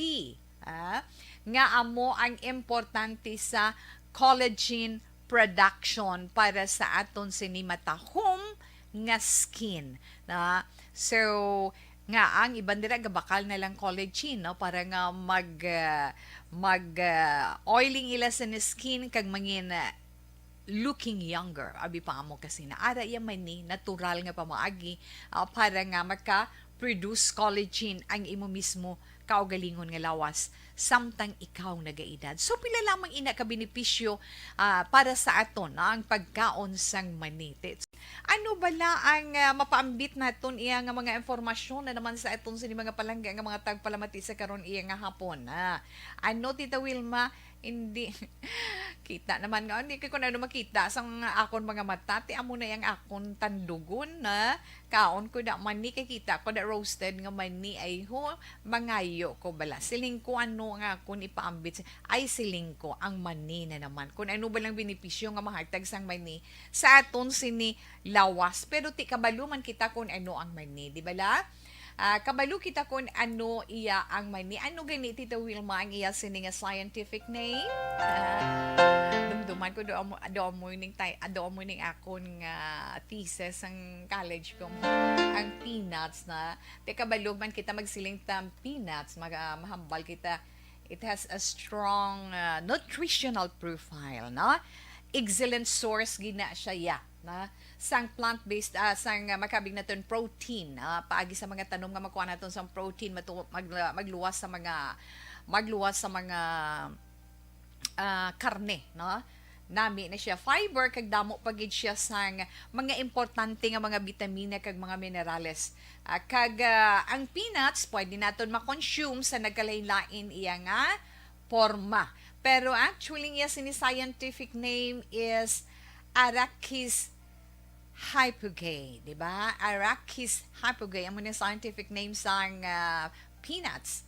ah, nga amo ang importante sa collagen production para sa aton sini matahom nga skin, na. So, nga ang iban dira gabakal na lang collagen, no, para nga mag, ah, mag, ah, oiling ila sa ni skin kag mangin, ah, looking younger. Abi pa amo kasi na ara iya man ni natural nga pamaagi, ah, para nga maka-produce collagen ang imo mismo kaugalingon nga lawas samtang ikaw nagaedad. So, pila lamang ina ka benepisyo, ah, para sa aton, no, ang pagkaon sang mani? Te-, ano bala ang, ah, mapaambit naton iya nga mga impormasyon na naman sa aton sini mga palangga nga mga tagpalamati sa karon iya nga hapon? Ah, ano, Tita Wilma? Hindi. Kita naman nga, hindi ko na ano makita sa mga akon mga mata. Ti amo na yang akon tandugon na kaon ko da mani, kay kita ko da roasted nga mani. Ay ho, mangayo ko bala. Siling ko ano nga akon ipaambit. Ay, siling ko, ang mani na naman. Kung ano ba lang benepisyo nga mahatag sang mani sa aton sini lawas. Pero ti kabalo man kita kung ano ang mani, di bala? Ah, kabalo kita kung ano iya ang mani. Ano gani, Tita Wilma, ang iya sini nga scientific name? Ah, dumduman ko, do amo, do amo ning tay-, ah, do amo ning akon nga thesis ang college ko. Ang peanuts na. Te kabalo man kita magsiling ta peanuts, maga-, mahambal kita. It has a strong, ah, nutritional profile, no? Excellent source gina siya, ya, na sang plant-based, ah, sang, ah, makabig naton protein, ah, paagi sa mga tanom nga makuha naton sang protein, matu-, mag-, magluwas sa mga, magluwas sa mga, ah, karne, no? Nami na siya fiber, kag damo pa gid siya sang mga importante nga mga bitamina kag mga minerales. Ah, kag, ah, ang peanuts, pwede naton ma-consume sa nagkalain-lain iya nga porma. Pero actually, iya sini scientific name is Arachis hypogae, di ba? Arachis hypogae, amo ni scientific name sang, ah, peanuts.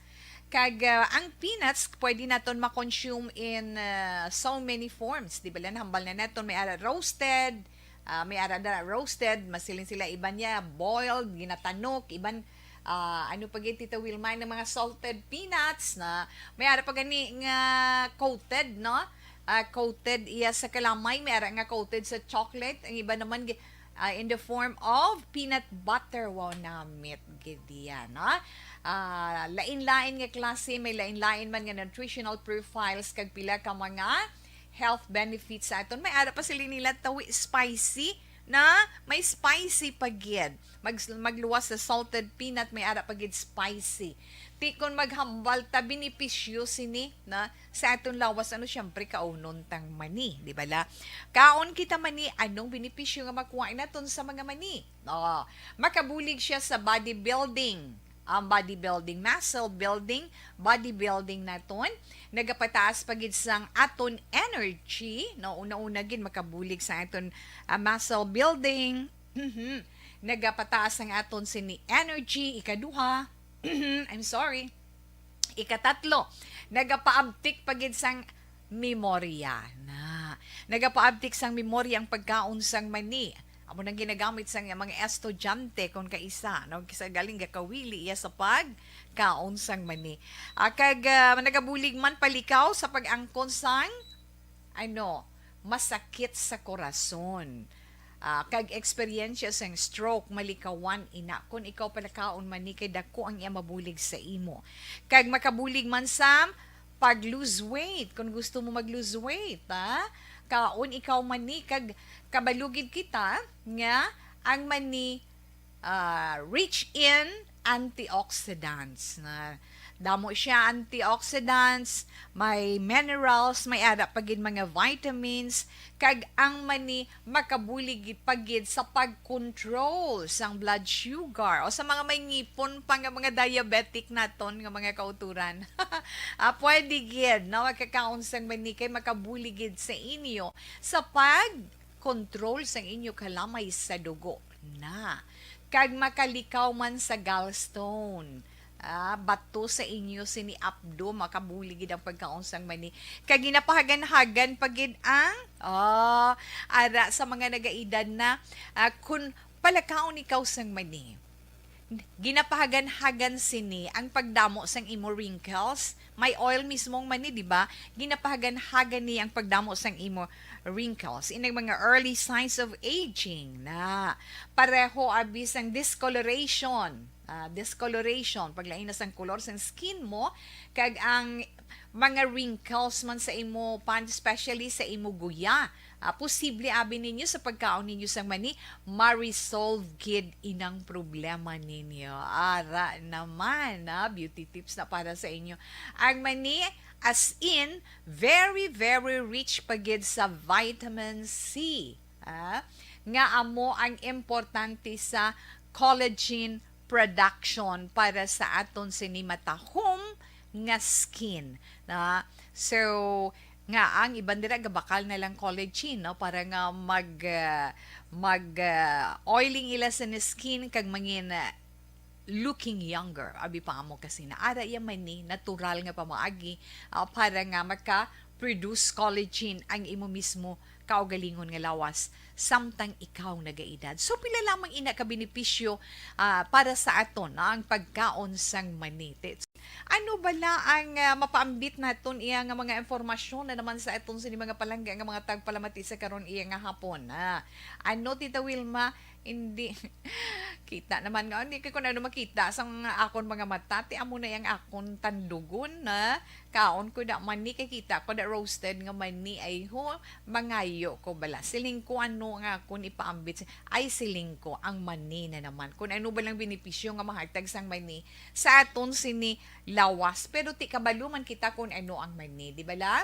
Kag, ah, ang peanuts, pwede naton ma-consume in, ah, so many forms. Di ba, lang hambal na naton, may ara roasted, ah, may ara na roasted, masiling sila, iban niya boiled, ginatanok, iban, ah, ano pa gid, Tita Wilma, ng mga salted peanuts na, may ara pa gani nga coated, no? Ah, coated iya sa kalamay, may ara nga coated sa chocolate, ang iba naman gi-, ah, in the form of peanut butter. Wow, namit gid iya, no? Ah, lain-lain nga klase, may lain-lain man nga nutritional profiles kag pila ka mga health benefits sa aton. May ara pa sila nila tawi spicy, na may spicy pa gid. Mag-, magluwas sa salted peanut, may ara pa gid spicy. Ti kon maghambal ta, benepisyo sini na sa aton lawas, ano, siyempre, kaunon tang mani, di ba la? Kaon kita mani, anong benepisyo nga makuha naton sa mga mani? Oh, makabulig siya sa body building. Ang body building, muscle building, body building naton, nagapataas pa gid sang aton energy, no? Una-una gid makabulig sa aton, ah, muscle building. Mhm. Nagapataas ang aton sini energy, ikaduha. I'm sorry. Ikatatlo, nagapaabtik pa gid sang memorya. Na, nagapaabtik sang memorya ang pagkaon sang mani. Amo nang ginagamit sang mga estudyante kon kaisa, no? Kisa galing gakawili iya sa pagkaon sang mani. Ah, kag, ah, nagabulig man palikaw sa pag-angkon sang, ano, masakit sa korason. Ah, kag eksperyensya sang stroke, malikawan ina. Kon ikaw palakaon mani kay dako ang iya mabulig sa imo. Kag makabulig man sa pag-lose weight. Kung gusto mo mag-lose weight, ha? Kaon ikaw mani, kag kabalugid kita nga ang mani, ah, rich in antioxidants. Na damo siya antioxidants, may minerals, may ara pa gid mga vitamins, kag ang mani makabulig gid pa gid sa pag-control sang blood sugar o sa mga may ngipon pa nga mga diabetic naton nga mga kauturan. Ah, pwede gid, no? Magkakaon sang mani kay makabulig gid sa inyo sa pag-control sang inyo kalamay sa dugo na. Kag makalikaw man sa gallstone. Ah, bato sa inyo sini apdo, makabulig gid ang pagkaon sang mani. Kag ginapahagan-hagan pa gid ang, ah, ara sa mga nagaedad na, ah, kun palakaon ikaw sang mani, ginapahagan-hagan sini ang pagdamo sang imo wrinkles. May oil mismo ang mani, di ba? Ginapahagan-hagan ni ang pagdamo sang imo wrinkles. Inang mga early signs of aging na pareho abi sang discoloration. Ah, discoloration, paglain na sang kolor sang skin mo, kag ang mga wrinkles man sa imo pan, especially sa imo guya. Ah, posible abi ninyo sa pagkaon ninyo sang mani, ma-resolve gid inang problema ninyo. Ara naman, ah, beauty tips na para sa inyo. Ang mani, as in, very, very rich pa gid sa vitamin C, ah, nga amo ang importante sa collagen production para sa aton sini matahom nga skin, na. So, nga ang iban dira gabakal na lang collagen, no, para nga mag, ah, mag, ah, oiling ila sa skin kag mangin, ah, looking younger. Abi pa amo kasi na ara iya man ni natural nga pamaagi, ah, para nga maka-produce collagen ang imo mismo kaugalingon nga lawas samtang ikaw nagaedad. So, pila lamang ina ka benepisyo, ah, para sa aton, no, ang pagkaon sang mani. Ano bala ang, ah, mapaambit naton iya nga mga impormasyon na naman sa aton sini mga palangga nga mga tagpalamati sa karon iya nga hapon, ah? Ano, Tita Wilma? Hindi. Kita naman nga, hindi ko na ano makita sa mga akon mga mata. Ti amo na yang akon tandugon na kaon ko da mani, kay kita ko da roasted nga mani, ay ho, mangayo ko bala. Siling ko ano nga akon ipaambit. Ay, siling ko, ang mani na naman. Kung ano ba lang benepisyo nga mahatag sang mani sa aton sini lawas. Pero ti kabalo man kita kung ano ang mani, di ba la?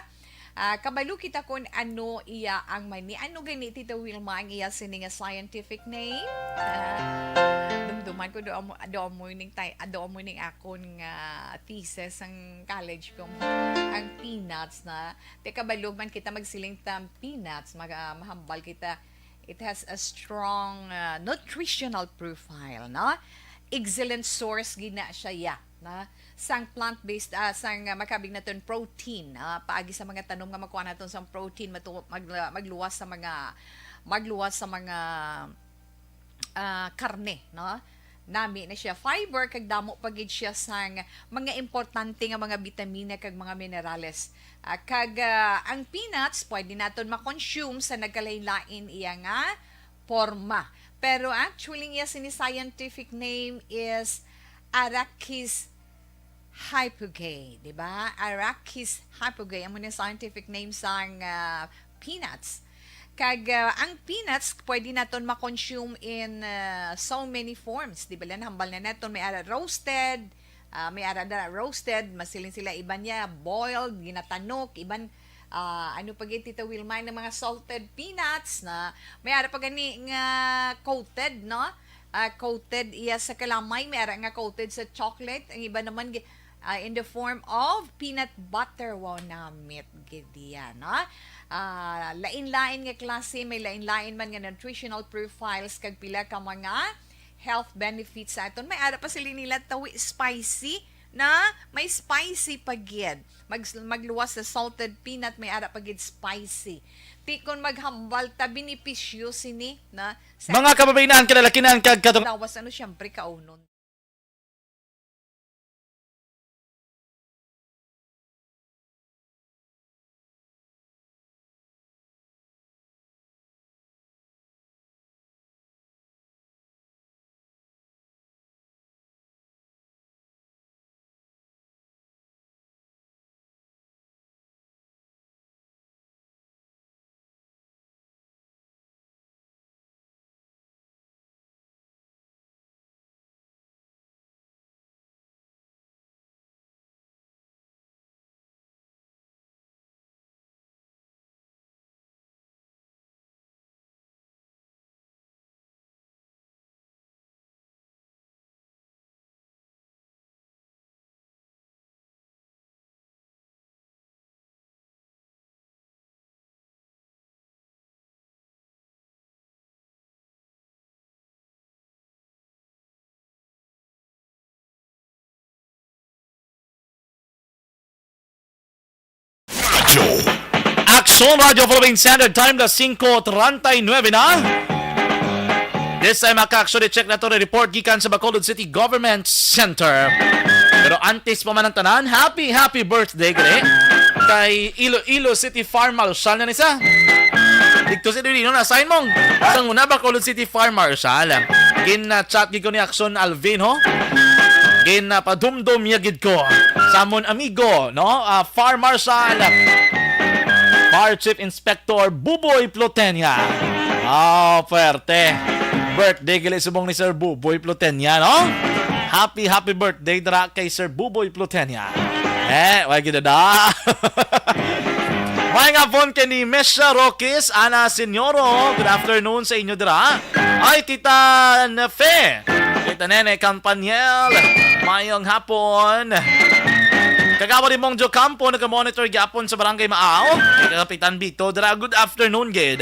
Ah, kabalo kita kung ano iya ang mani. Ano gani, Tita Wilma, ang iya sini nga scientific name? Ah, dumduman ko, do amo, do amo ning tay-, ah, do amo ning akon nga thesis ang college ko. Ang peanuts na. Te kabalo man kita magsiling ta peanuts, maga-, mahambal kita. It has a strong, ah, nutritional profile, no? Excellent source gina siya, ya, na sang plant-based, ah, sang, ah, makabig naton protein, ah, paagi sa mga tanom nga makuha naton sang protein, matu-, mag-, magluwas sa mga, magluwas sa mga, ah, karne, no? Nami na siya fiber, kag damo pa gid siya sang mga importante nga mga bitamina kag mga minerales. Ah, kag, ah, ang peanuts, pwede naton ma-consume sa nagkalain-lain iya nga porma. Pero actually, iya sini scientific name is Arachis hypogae, di ba? Arachis hypogae, amo ni scientific name sang, ah, peanuts. Kag, ah, ang peanuts, pwede naton ma-consume in, ah, so many forms. Di ba, lang hambal na naton, may ara roasted, ah, may ara na roasted, masiling sila, iban niya boiled, ginatanok, iban, ah, ano pa gid, Tita Wilma, ng mga salted peanuts na may ara pa gani nga coated, no? Ah, coated iya sa kalamay, may ara nga coated sa chocolate, ang iba naman gi-, ah, in the form of peanut butter. Wow, namit gid iya, no? Ah, lain-lain nga klase, may lain-lain man nga nutritional profiles kag pila ka mga health benefits sa aton. May ara pa sila nila tawi spicy, Na may spicy pa gid. Mag, magluwas sa salted peanut, may ara pa gid spicy. Ti kon maghambal ta, benepisyo sini na sa mga kababayan, kalalakinan, kag katong lawas, ano, siyempre, kaunon. Aksyon Radyo Philippine Standard Time na singko treinta y nueve na. This time, mga ka-aksyon, i-check nato ang report gikan sa Bacolod City Government Center. Pero antes pa man ang tanan, happy, happy birthday gali kay Iloilo City Fire Marshal na ni sa. Didto si Dudino na sign mong. Sa una, Bacolod City Fire Marshal. Gin-chat gid ko ni Aksyon Alvin, ho. Gin-padumdom niya gid ko sa amon amigo, no? Ah, Fire Marshal, Fire Chief Inspector Buboy Plutenia. Ah, pwerte. Birthday gali subong ni Sir Buboy Plutenia, no? Happy, happy birthday dira kay Sir Buboy Plutenia. Eh, wala gid na. Maayong hapon kay ni Mesha Roques, Ana Senyoro. Good afternoon sa inyo dira. Ay, Tita Nefe. Tita Nene Campaniel. Maayong hapon. Kagawad ni Mong Jocampo, nag-monitor gyapon sa Barangay Maaw. Kay Kapitan Bito, dira, good afternoon, gid.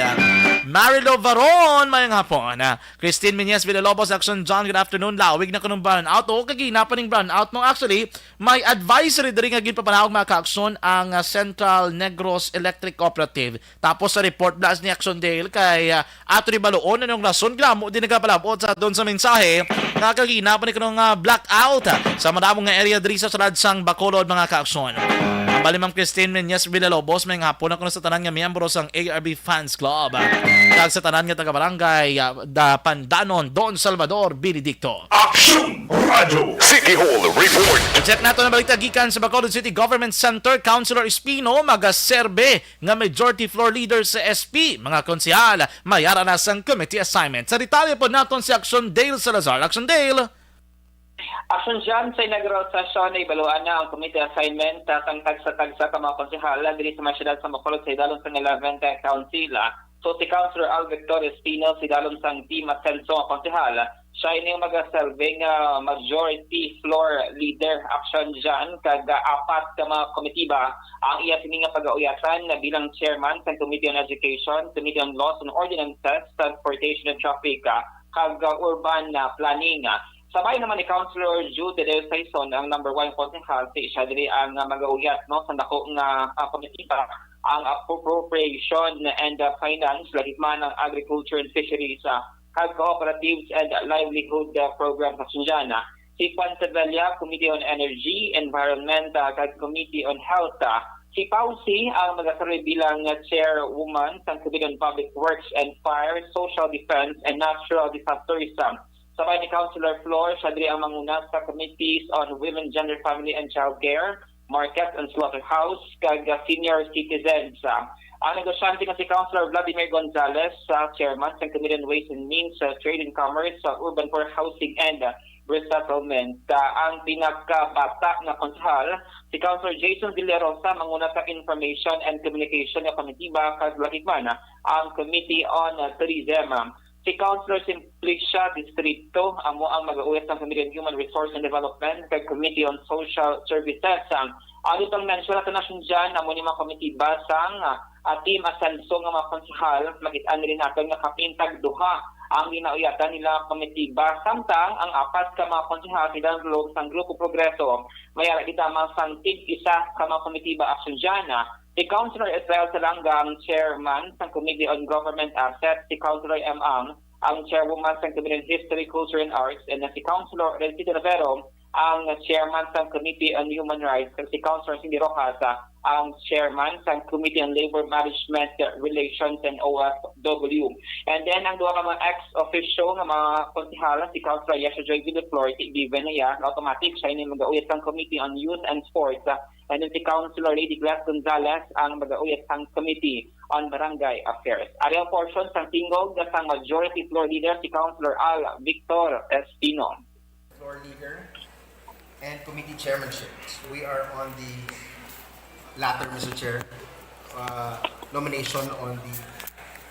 Marilo Varon, maayong hapon. Christine Meñez Villalobos, Action John, good afternoon. Lawig na kanong brownout. Oo, kagina pa ning brownout mo. Actually, may advisory diri nga ginpapanawag, mga ka-aksyon, ang, ah, Central Negros Electric Cooperative. Tapos sa report blast ni Action Dale kay, ah, ato ni baluon anong rason gramo din nagapalabot sa doon sa mensahe nga kagina pa ni kanong, ah, blackout, ah, sa madamo nga area diri sa sulod sang Bacolod, mga ka-aksyon. Ang bali, Ma'am Christine Meñez Villalobos, maayong hapon ako na sa tanan nga miyembro sang A R B Fans Club, ah, kag sa tanan nga taga-barangay, ah, da Pandanon, Don Salvador Benedicto. Action Radio City Hall Report. Check nato na balita gikan sa Bacolod City Government Center. Councilor Espino magaserbe nga majority floor leader sa S P. Mga konsehal, may ara na sang committee assignment. Sa detalye po naton si Action Dale Salazar. Action Dale. Action John, sa inaugural session, naibaluan na ang committee assignment, ah, sang tagsa-tagsa ka mga konsehal, ah, diri sa mga syudad sa Bacolod sa idalom sang eleventh Council. So, si Councilor Al Victor Espino, sa idalom sang Team Asenso nga konsehal, siya ini ang magaserbe nga majority floor leader. Action John, kag, ah, apat ka mga komitiba ang iya sini nga pagauyasan na bilang chairman sa Committee on Education, Committee on Laws and Ordinances, Transportation and Traffic, ah, kag, ah, Urban, ah, Planning. Sa bahin naman ni Councilor Jude Tadeo Saison, ang number one konsehal, si siya diri ang, ah, mag-auyas, no, sa dako nga, ah, komitiba, ang Appropriation and, ah, Finance, lagi man ang Agriculture and Fisheries, ah, kag Cooperatives and Livelihood, ah, Programs sa Sunjana. Si Juan Sevilla, Committee on Energy, Environment, ah, kag Committee on Health, ah. Si Pausi ang magaserbi bilang, ah, chairwoman sang Committee on Public Works and Fire, Social Defense, and Natural Disasters. Sa bahin ni Councilor Flor, siya diri ang manguna sa Committees on Women, Gender, Family, and Child Care, Market and Slaughterhouse, kag, ah, Senior Citizens. Ah, ang negosyante nga si Councilor Vladimir Gonzalez, sa chairman sa Committee on Ways and Means, ah, Trade and Commerce, sa Urban Poor Housing and, ah, Resettlement. Ah, ang pinakabata nga konsehal, si Councilor Jason Villarosa, manguna sa Information and Communication nga komitiba, kag lagi man, ah, ang Committee on, ah, Tourism. Si Councilor Simplicia Distrito, amo ang mag-auyas sang Committee on Human Resource and Development kag Committee on Social Services. Ang ano pang mention nato na siya dyan, amo ni mga komitiba sang, ah, Team Asenso nga mga konsehal, makit-an rin nato nga kapin tag duha ang ginauyatan nila komitiba, samtang ang apat ka mga konsehal nagdulong sang Grupo Progreso may ara gid lamang sang tig-isa ka mga komitiba aksyon dyan. Si Councilor Israel Salanga ang chairman sang Committee on Government Assets, si Councilor M. Ang ang chairwoman sang Committee on History, Culture, and Arts, and si Councilor Rencito Rivero ang chairman sang Committee on Human Rights, kag si Councilor Cindy Rojas, ah, ang chairman sang Committee on Labor Management Relations and O F W. And then, ang duha ka mga ex officio nga mga konsehal, si Councilor Yasha Joy Villaflor, si Vivian Nayar, automatic siya ini mag-auyat sang Committee on Youth and Sports, ah, and then si Councilor Lady Glass Gonzalez ang mag-auyat sang Committee on Barangay Affairs. Ari ang portion sang tingog sang Majority Floor Leader, si Councilor Al Victor Espino. Floor leader and committee chairmanships. We are on the latter, Mister Chair, uh, nomination on the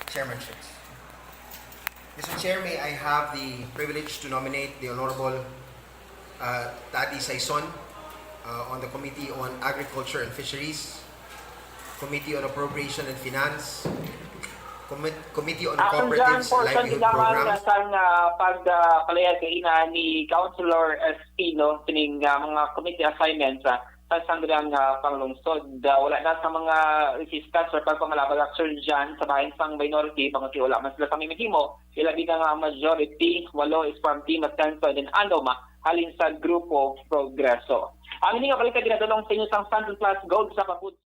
chairmanships. Mister Chair, may I have the privilege to nominate the Honorable, uh, Taddy Saison, uh, on the Committee on Agriculture and Fisheries, Committee on Appropriation and Finance, Commit-, Committee on Action dyan, Cooperatives and portion Livelihood din naman Programs. Sang, ah, pag, ah, palaya kaina ni Councilor Espino, kining, ah, mga committee assignments, ah, sa sanggang, ah, panglungsod. Ah, wala na sa mga resistance or pagpangalabag action dyan sa bahin sang minority, pangati wala man sila sa may mahimo, ilabi na nga ang majority, walo is from Team Asenso and then anom, ah, halin sa Grupo Progreso. Ang ini nga balita ginadulong sa inyo sang Santos Plus Gold sa pagpud-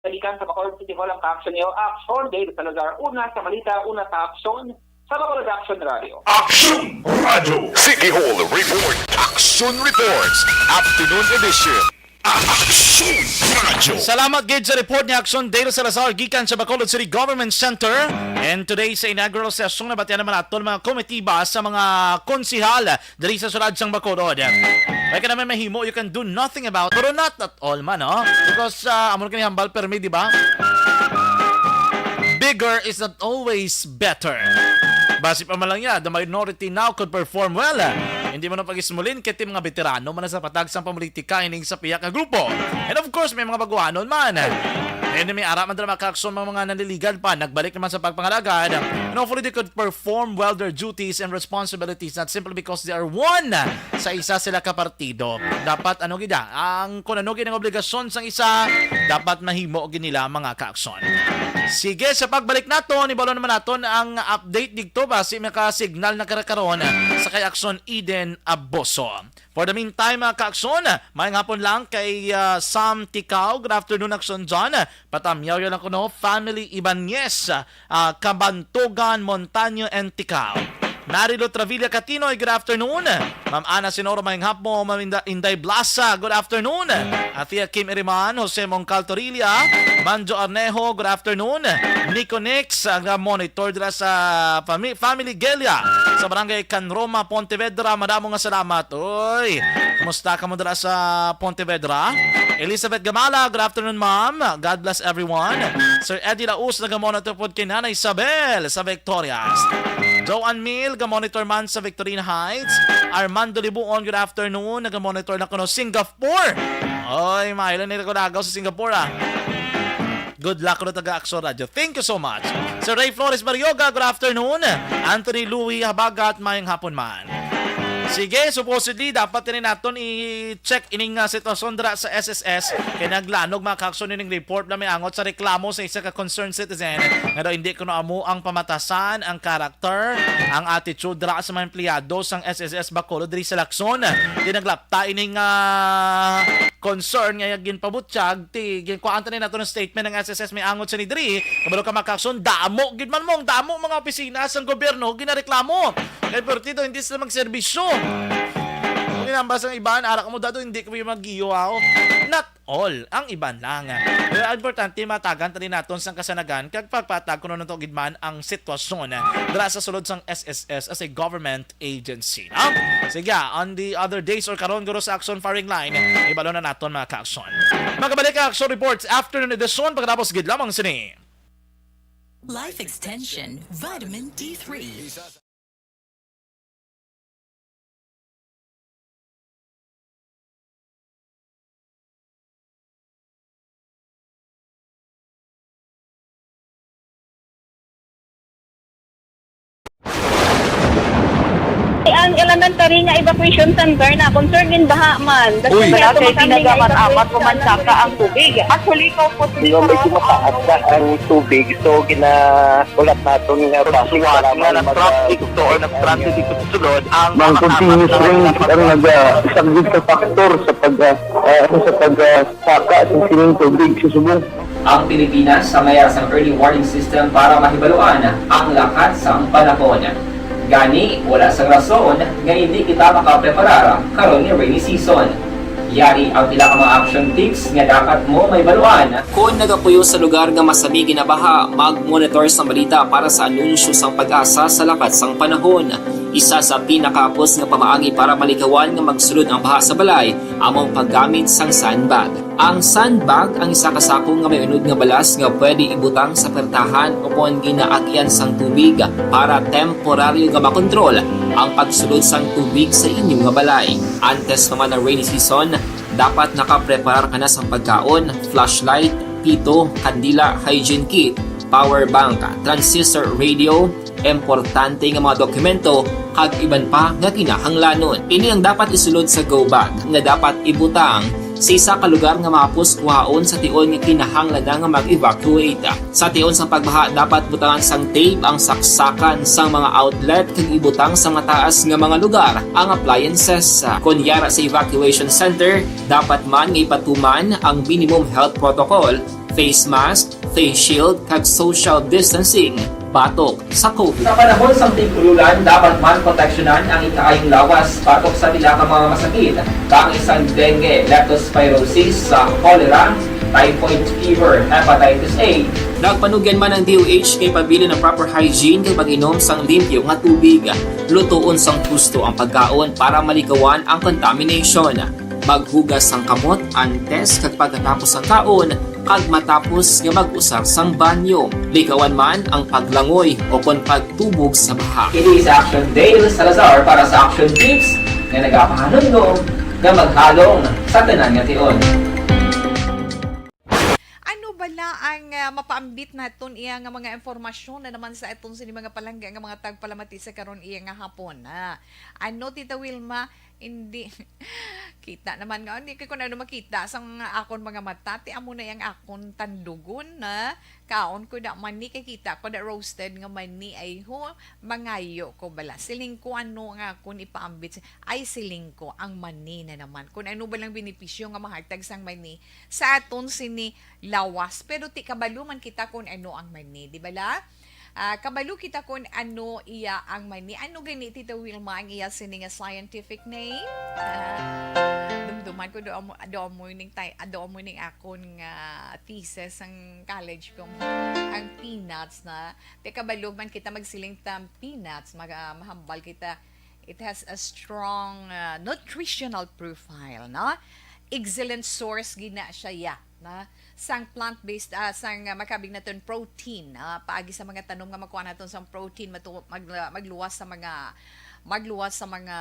Balikan sa Bacolod City Hall ang ka-action niyo. Action, Dave Salazar. Una sa balita, una sa aksyon, sa Bacolod Action Radio. Action Radio. City Hall Report. Action Reports. Afternoon Edition. Action Radio. Salamat gid sa report ni Action Dale Salazar gikan sa Bacolod City Government Center. And today sa inaugural session, nabatian naman naton mga komitiba sa mga konsihal diri sa sulad sang Bacolod. May ka naman mahimo, you can do nothing about, pero not at all man, no? Because, ah, amo na kini hambal permi, di ba? Bigger is not always better. Basi pa man lang niya, the minority now could perform well. Hindi mo na pag-ismulin, kay ti mga veterano man sa patag sang pamolitika ining sa pihak nga grupo. And of course, may mga baguhanon man. And may ara man dira mga ka-action, mga, mga nanliligan pa, nagbalik naman sa pagpangalagad. And hopefully, they could perform well their duties and responsibilities, not simply because they are one sa isa sila ka partido. Dapat, ano gid, ah, ang, kung ano gid ang obligasyon sang isa, dapat mahimo gid nila, mga ka-action. Sige, sa pagbalik naton, ibalo naman naton ang update dito, basi maka-signal na karakaron sa kay Action Eden Aboso. For the meantime, mga ka-action, maayong hapon lang kay, ah, Sam Tikaw. Good afternoon, Action John. Patamyaw yun lang kuno, family Ibanez, ah, Kabantugan, Montaño, and Tikaw. Marilo Travilla Catinoy, good afternoon. Ma'am Ana Sinoro, maayong hapon. Ma'am Inda-, Inday Blasa, good afternoon. Athea Kim Iriman, Jose Mongcal Torilla, Manjo Arnejo, good afternoon. Nico Nix, ang monitor dira sa fami-, Family Gelia sa Barangay Can Roma, Pontevedra. Madamo nga salamat. Oy, kumusta kamo dira sa Pontevedra? Elizabeth Gamala, good afternoon, ma'am. God bless everyone. Sir Eddie Laus, nagamonitor pod kay Nanay Isabel sa Victorias. Joanne Mil, gamonitor man sa Victorina Heights. Armando Libuon, good afternoon. Nagamonitor na kuno Singapore. Oy, mahilan nila ko nagaw sa Singapore, ah. Good luck kuno taga Action Radio. Thank you so much. Sir Ray Flores Barrioga, good afternoon. Anthony Louis Habagat, maayong hapon man. Sige, supposedly, dapat din naton i-check ining, ah, sitwasyon dira sa S S S. Kay naglanog, mga ka-action, ining report na may angot sa reklamo sa isa ka concerned citizen nga daw hindi kuno amo ang pamatasan, ang karakter, ang attitude dira sa mga empleyado sang S S S Bacolod diri sa Lacson. Di naglapta ining, ah, concern nga ginpabutyag, ti, ginkuhaan ta ni nato ng statement ng S S S may angot sa ni diri. Kabalo ka, mga ka-action, damo gid man mong, damo mga opisina sang gobyerno ginareklamo. Kay perti daw hindi sila magserbisyo. Ang basang iban, ara kamo, Dado, hindi kami mag-iyo, aw. Not all, ang iban lang. Pero ang importante, matagan ta din naton sang kasanagan kag pagpatag kung ano to gid man ang sitwasyon dira sa sulod sang S S S as a government agency, no? Sige, on the other days or karon, guro, sa Action Firing Line, ibalo na naton, mga ka-action. Magabalik ang action reports afternoon edition pagkatapos gid lamang sini. Life Extension Vitamin D three. Ang elementary nga evacuation center na concern din baha man. Uy. Wala kay tinaga man amat ko man saka ang tubig. Actually, ko po. Medyo mataas na ang tubig, so gina- Wala naton nga basi nga nag-traffic to or nag-transit dito sa sulod ang mga continuous rain ang nagasaglit sa faktor sa pag, ah, ah, sa pag, ah, saka sa sining tubig sa subong. Ang Pilipinas sa mayara sang early warning system para mahibaluan ang lakat sang panahon. Gani, wala sang rason nga hindi kita makapreparar karon nga rainy season. Yari ang pila ka mga action tips nga dapat mo mahibaluan. Kon nagapuyo sa lugar nga masami ginabaha, mag-monitor sang balita para sa anunsyo sang PAGASA sa lakat sang panahon. Isa sa pinakahapos nga pamaagi para malikawan nga magsulod ang baha sa balay amo ang paggamit sang sandbag. Ang sandbag ang isa ka sako nga may unod nga balas nga pwede ibutang sa pertahan ukon ginaagian sang tubig para temporaryo nga makontrol ang pagsulod sang tubig sa inyo nga balay. Antes pa man ang rainy season, dapat nakapreparar ka na sang pagkaon, flashlight, pito, kandila, hygiene kit, power bank, transistor radio, importante nga mga dokumento, kag iban pa nga kinahanglanon. Ini ang dapat isulod sa go bag nga dapat ibutang sa isa ka lugar nga mahapos kuhaon sa tion nga kinahanglan na nga mag-evacuate. Sa tion sang pagbaha, dapat butangan sang tape ang saksakan sang mga outlet kag ibutang sa mataas nga mga lugar ang appliances. Kon yara sa evacuation center, dapat man nga ipatuman ang minimum health protocol, face mask, face shield, kag social distancing batok sa COVID. Sa panahon sang tig-ulan, dapat man proteksyonan ang ikaayong lawas batok sa pila ka mga masakit, kaangay sang dengue, leptospirosis, sa cholera, typhoid fever, hepatitis A. Nagpanugyan man ang D O H kay pabilin ang proper hygiene kag pag-inom sang limpyo nga tubig. Lutoon sang husto ang pagkaon para malikawan ang contamination. Maghugas sang kamot antes kag pagkatapos sang kaon, kag matapos nga mag-usar sang banyo. Likawan man ang paglangoy o kon pagtubog sa baha. Ini si Action Dale Salazar para sa Action Tips nga nagapahanumdom nga maghalong sa tanan nga tion. Ano bala ang, ah, mapaambit naton iya nga mga impormasyon na naman sa aton sini mga palangga nga mga tagpalamati sa karon iya nga hapon, ah? Ano, Tita Wilma? Hindi. Kita naman nga, hindi ko na ano makita sa mga akon mga mata. Ti amo na yang akon tandugon na kaon ko da mani, kay kita ko da roasted nga mani. Ay ho, mangayo ko bala. Siling ko ano nga akon ipaambit. Ay, siling ko, ang mani na naman. Kung ano ba lang benepisyo nga mahatag sang mani sa aton sini lawas. Pero ti kabalo man kita kung ano ang mani, di bala? Ah, kabalo kita kung ano iya ang mani. Ano gani, Tita Wilma, ang iya sini nga scientific name? Ah, dumduman ko, do amo, do amo ning tay-, do amo ning akon nga thesis sang college ko. Ang peanuts na. Ti kabalo man kita magsiling ta peanuts, maga-, mahambal kita. It has a strong, ah, nutritional profile, no? Excellent source gina siya, ya, na sang plant-based, ah, sang, ah, makabig naton protein, ah, paagi sa mga tanom nga makuha naton sang protein, matu-, mag-, magluwas sa mga, magluwas sa mga,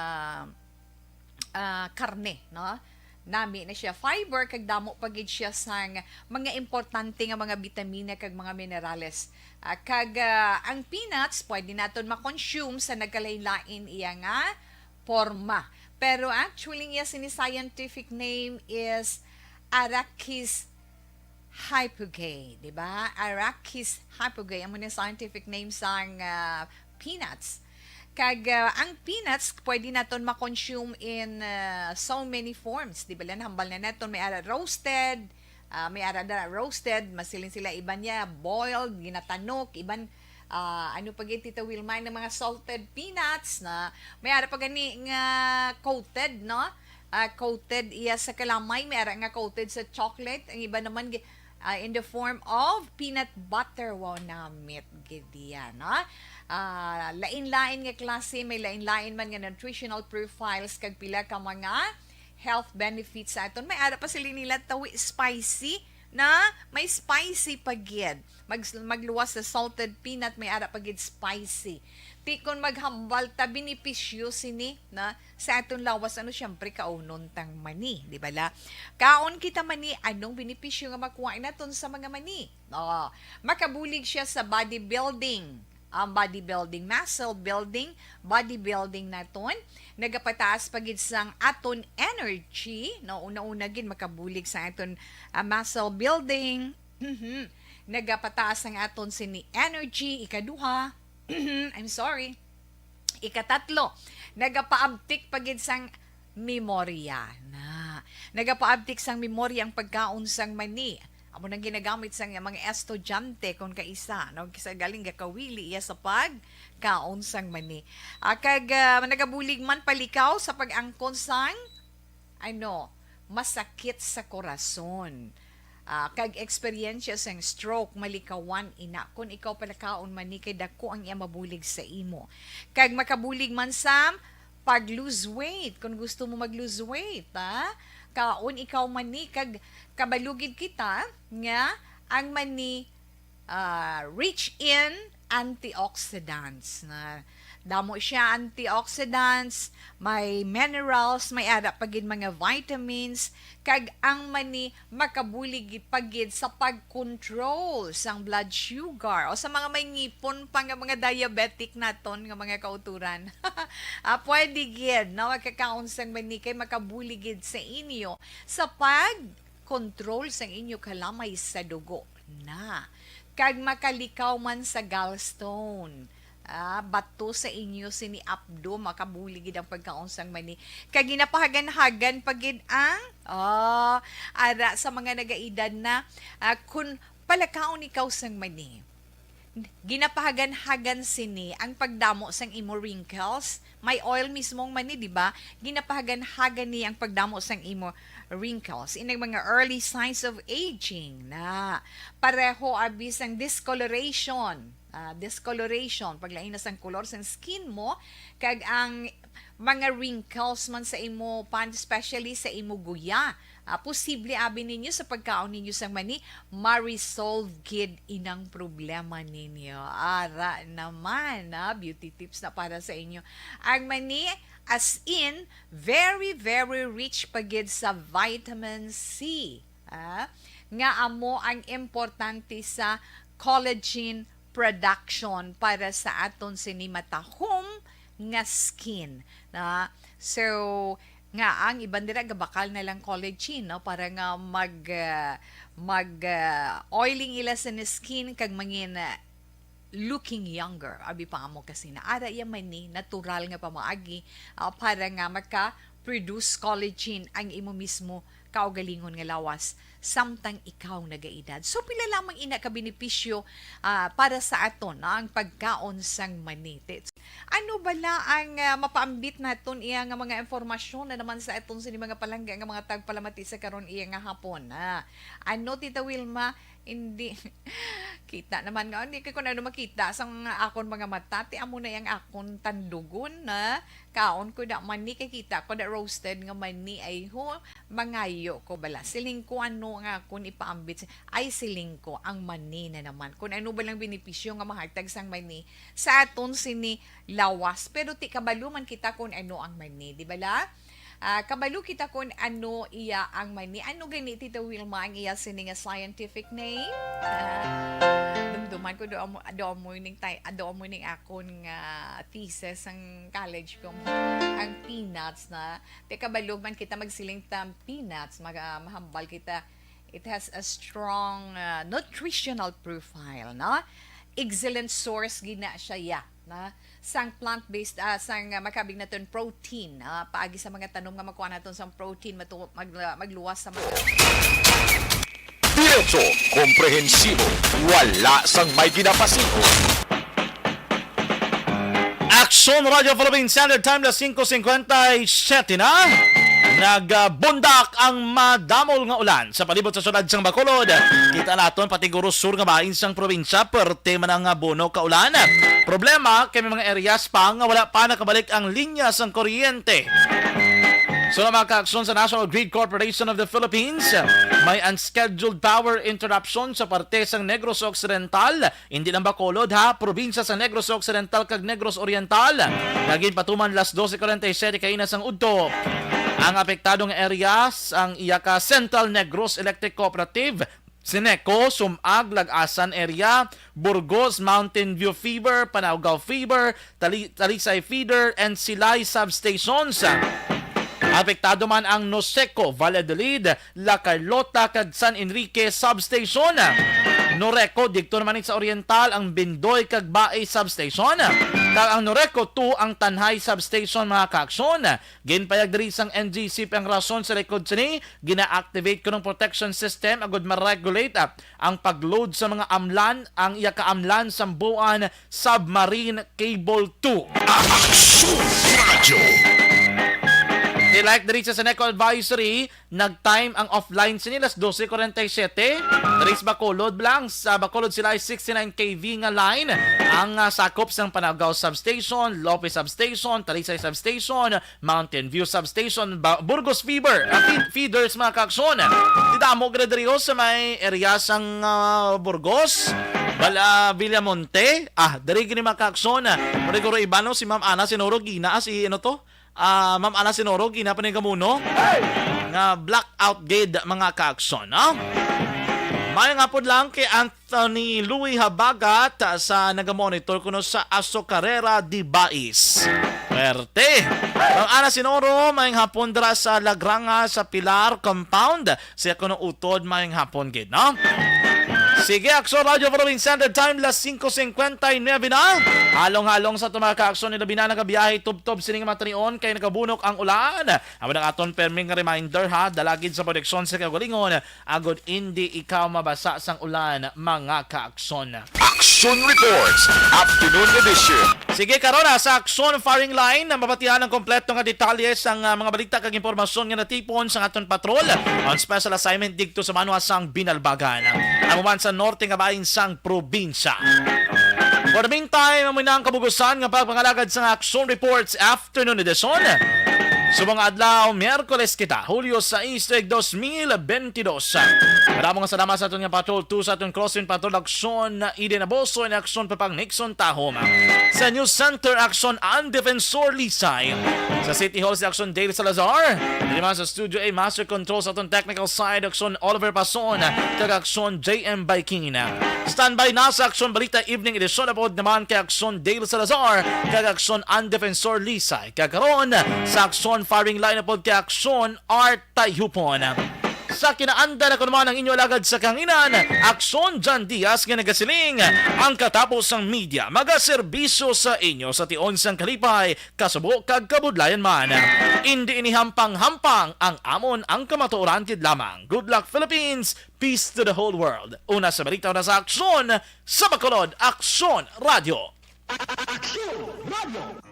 ah, karne, no? Nami na siya fiber, kag damo pa gid siya sang mga importante nga mga bitamina kag mga minerales. Ah, kag, ah, ang peanuts pwede naton ma-consume sa nagkalain-lain iya nga porma. Pero actually, iya sini scientific name is Arachis hypogae, di ba? Arachis hypogae, amo ni scientific name sang, ah, peanuts. Kag, ah, ang peanuts, pwede naton ma-consume in, ah, so many forms. Di ba, lang hambal na naton, may ara roasted, ah, may ara da roasted, masiling sila, iban niya boiled, ginatanok, iban, ah, ano pa gid, Tita Wilma, ng mga salted peanuts na may ara pa gani nga coated, no? ah, coated iya sa kalamay, may ara nga coated sa chocolate, ang iba naman gi-, ah, in the form of peanut butter. Wow, namit gid iya, no? Ah, lain-lain nga klase, may lain-lain man nga nutritional profiles kag pila ka mga health benefits sa aton. May ara pa sila nila tawi spicy, na may spicy pa gid. Mag-, magluwas sa salted peanut, may ara pa gid spicy. Ti kon maghambal ta, benepisyo sini na sa aton lawas, ano, siyempre, kaunon tang mani, di ba la? Kaon kita mani, anong benepisyo nga makuha naton sa mga mani? Oh, makabulig siya sa body building. Ang body building, muscle building, body building naton, nagapataas pa gid sang aton energy, no? Una-una gid makabulig sa aton, ah, muscle building. Mhm. Nagapataas ang aton sini energy. Ikaduha, I'm sorry. Ikatatlo, nagapaabtik pa gid sang memorya. Na, nagapaabtik sang memorya ang pagkaon sang mani. Amo nang ginagamit sang mga estudyante kon kaisa, no? Kisa galing gakawili iya sa pagkaon sang mani. Ah, kag, ah, nagabulig man palikaw sa pag-angkon sang, ano, masakit sa korason. Ah, kag eksperyensya sang stroke, malikawan ina. Kon ikaw palakaon mani, kay dako ang iya mabulig sa imo. Kag makabulig man sa pag-lose weight. Kung gusto mo mag-lose weight, ha? Kaon ikaw mani, kag kabalo gid kita nga ang mani, ah, rich in antioxidants. Na damo siya antioxidants, may minerals, may ara pa gid mga vitamins, kag ang mani makabulig gid pa gid sa pag-control sang blood sugar o sa mga may ngipon pa nga mga diabetic naton nga mga kauturan. Ah, pwede gid, no, magkakaon sang mani kay makabulig gid sa inyo sa pag-control sang inyo kalamay sa dugo na, kag makalikaw man sa gallstone. Ah, bato sa inyo sini apdo, makabulig gid ang pagkaon sang mani. Kag ginapahagan-hagan pa gid ang, ah, ara sa mga nagaedad na, ah, kun palakaon ikaw sang mani, ginapahagan-hagan sini ang pagdamo sang imo wrinkles. May oil mismo ang mani, di ba? Ginapahagan-hagan ni ang pagdamo sang imo wrinkles. Inang mga early signs of aging na pareho abi sang discoloration. Ah, discoloration, paglain na sang kolor sang skin mo, kag ang mga wrinkles man sa imo pan, especially sa imo guya. Ah, posible abi ninyo sa pagkaon ninyo sang mani, ma-resolve gid inang problema ninyo. Ara naman, ah, beauty tips na para sa inyo. Ang mani, as in, very, very rich pa gid sa vitamin C, ah, nga amo ang importante sa collagen production para sa aton sini matahom nga skin, na. So, nga ang iban dira gabakal na lang collagen, no, para nga mag, ah, mag, ah, oiling ila sa skin kag mangin, ah, looking younger. Abi pa amo kasi na ara iya man ni natural nga pamaagi, ah, para nga maka-produce collagen ang imo mismo kaugalingon nga lawas samtang ikaw nagaedad. So, pila lamang ina ka benepisyo, ah, para sa aton, no, ang pagkaon sang mani? Ti-, ano bala ang, ah, mapaambit naton iya nga mga impormasyon na naman sa aton sini mga palangga nga mga tagpalamati sa karon iya nga hapon, ah? Ano, Tita Wilma? Hindi. Kita naman nga, hindi kay kun ano makita sa mga akon mga mata, ti amo na yang akon tandugon na kaon ko da mani, kay kita ko da roasted nga mani, ay ho, mangayo ko bala. Siling ko ano nga akon ipaambit sa, ay siling ko, ang mani na naman. Kung ano ba lang benepisyo nga mahatag sang mani sa aton sini lawas. Pero ti kabalo man kita kung ano ang mani, di ba la? Ah, kabalo kita kung ano iya ang mani. Ano gani, Tita Wilma, ang iya sini nga scientific name? Ah, dumduman ko, do amo, do amo ning tay-, do amo ning akon nga thesis sang college ko. Ang peanuts na. Ti kabalo man kita magsiling ta peanuts, mag-, ah, mahambal kita. It has a strong, ah, nutritional profile, no? Excellent source gina siya, ya, na sang plant-based, ah, sang, ah, makabig naton protein, ah, paagi sa mga tanom nga makuha naton sang protein, matu-, mag-, magluwas sa mga Diretso, komprehensibo, wala sang may ginapasingon. Aksyon Radio Philippine Standard Time, las singko singkwenta y siyete na. Nagbundak ang madamol nga ulan sa palibot sa syudad sang Bacolod. Kita naton pati guro sur nga bahin sang probinsya, perte man ang, ah, buno ka ulan. Problema kay may mga areas pa nga wala pa nakabalik ang linya sang kuryente. Sa mga kaaksyon sa National Grid Corporation of the Philippines, may unscheduled power interruption sa parte sang Negros Occidental, hindi lang Bacolod, ha, probinsya sa Negros Occidental kag Negros Oriental. Nagin patuman las doce cuarenta y siete kaina sang udto. Ang apektado nga areas ang iya ka Central Negros Electric Cooperative, Sineco, Sumag, Lagasan area, Burgos, Mountain View Fever, Panawgaw Fever, Tali-, Talisay Feeder, and Silay substations. Apektado man ang Noseco, Valladolid, La Carlota, kag San Enrique substation. Noreco, didto naman sa Oriental, ang Bindoy kag Bae substation. Kag ang Noreco two, ang Tanjay substation, mga kaaksyon. Ginpayag diri sang N G C P ang rason sa likod sini, gina-activate kuno ang protection system agud ma-regulate, ah, ang pag-load sa mga amlan, ang iya kaamlan sa Buan Submarine Cable two. Aksyon Radyo. Ilike diri sa Sineco Advisory, nag-time ang offline sini las doce cuarenta y siete. Diri sa Bacolod lang, sa Bacolod sila ay sixty-nine K V nga line. Ang, ah, sakop sang Panawgaw Substation, Lope Substation, Talisay Substation, Mountain View Substation, Ba-, Burgos Fever, ah, feed-, feeders, mga kaaksyon. Didamo gid diri, oh, sa may area sang, ah, Burgos, Bala, Villamonte. Ah, diri gini, mga kaaksyon. Pwede ko ro iba, no? Si Ma'am Ana Sinoro, gina, ah, si ano to? Ah, Ma'am Ana Sinoro, gina pa ni Gamuno. Nga blackout gid, mga kaaksyon, no? Mayong hapon lang kay Anthony Louis Habagat, ah, sa nagamonitor kuno sa Azucarera de Bais. Perte. Ma'am Ana Sinoro, mayong hapon dira sa Lagranga sa Pilar Compound. Siya kuno utod, mayong hapon gid, no? Sige, Aksyon Radyo Philippine Standard Time, las singko singkwenta y nuebe na. Halong-halong sa aton mga kaaksyon, ilabi na nagabiyahe tubtob sining matinion kay nagabunok ang ulan. Amo ang aton permi nga reminder, ha, dala gid sa proteksyon sa kaugalingon, agod indi ikaw mabasa sang ulan, mga kaaksyon. Aksyon Reports, Afternoon Edition. Sige, karon na sa Aksyon Firing Line, na mabatihan ang kompleto nga detalye sang, ah, mga balita kag impormasyon nga natipon sa aton patrol on special assignment didto sa banwa sang Binalbagan. Amo man sa norte nga bahin sang probinsya. For the meantime, amo na ang kabugusan nga pagpangalagad sa Aksyon Reports Afternoon Edition. Subong nga adlaw, Miyerkules kita, Hulyo sais, tuig dos mil benti dos. Madamo nga salamat sa aton nga Patrol two, sa aton Crosswind Patrol Aksyon Eden Abaso, and Aksyon Papang Nixon Tahom. Sa News Center, Aksyon An Defensor Lisay. Sa City Hall, si Aksyon Dale Salazar. Diri man sa Studio A, Master Control sa aton technical side, Aksyon Oliver Pason, kag Aksyon J M Baikina. Standby na sa Aksyon Balita Evening Edition, upod naman kay Aksyon Dale Salazar, kag Aksyon An Defensor Lisay. Kag karon, sa Aksyon Firing Line, upod kay Aksyon Art Tayupon. Sa kinaanda na kuno man ang inyo alagad sa kahanginan, Aksyon John Diaz nga nagasiling, ang katapos sang media magaserbisyo sa inyo sa tion sang kalipay, kasubo kag kabudlayan man. Indi ini hampang-hampang, ang amon ang kamatuoran gid lamang. Good luck, Philippines! Peace to the whole world! Una sa balita, una sa aksyon, sa Bacolod, Aksyon Radio. Aksyon Radio.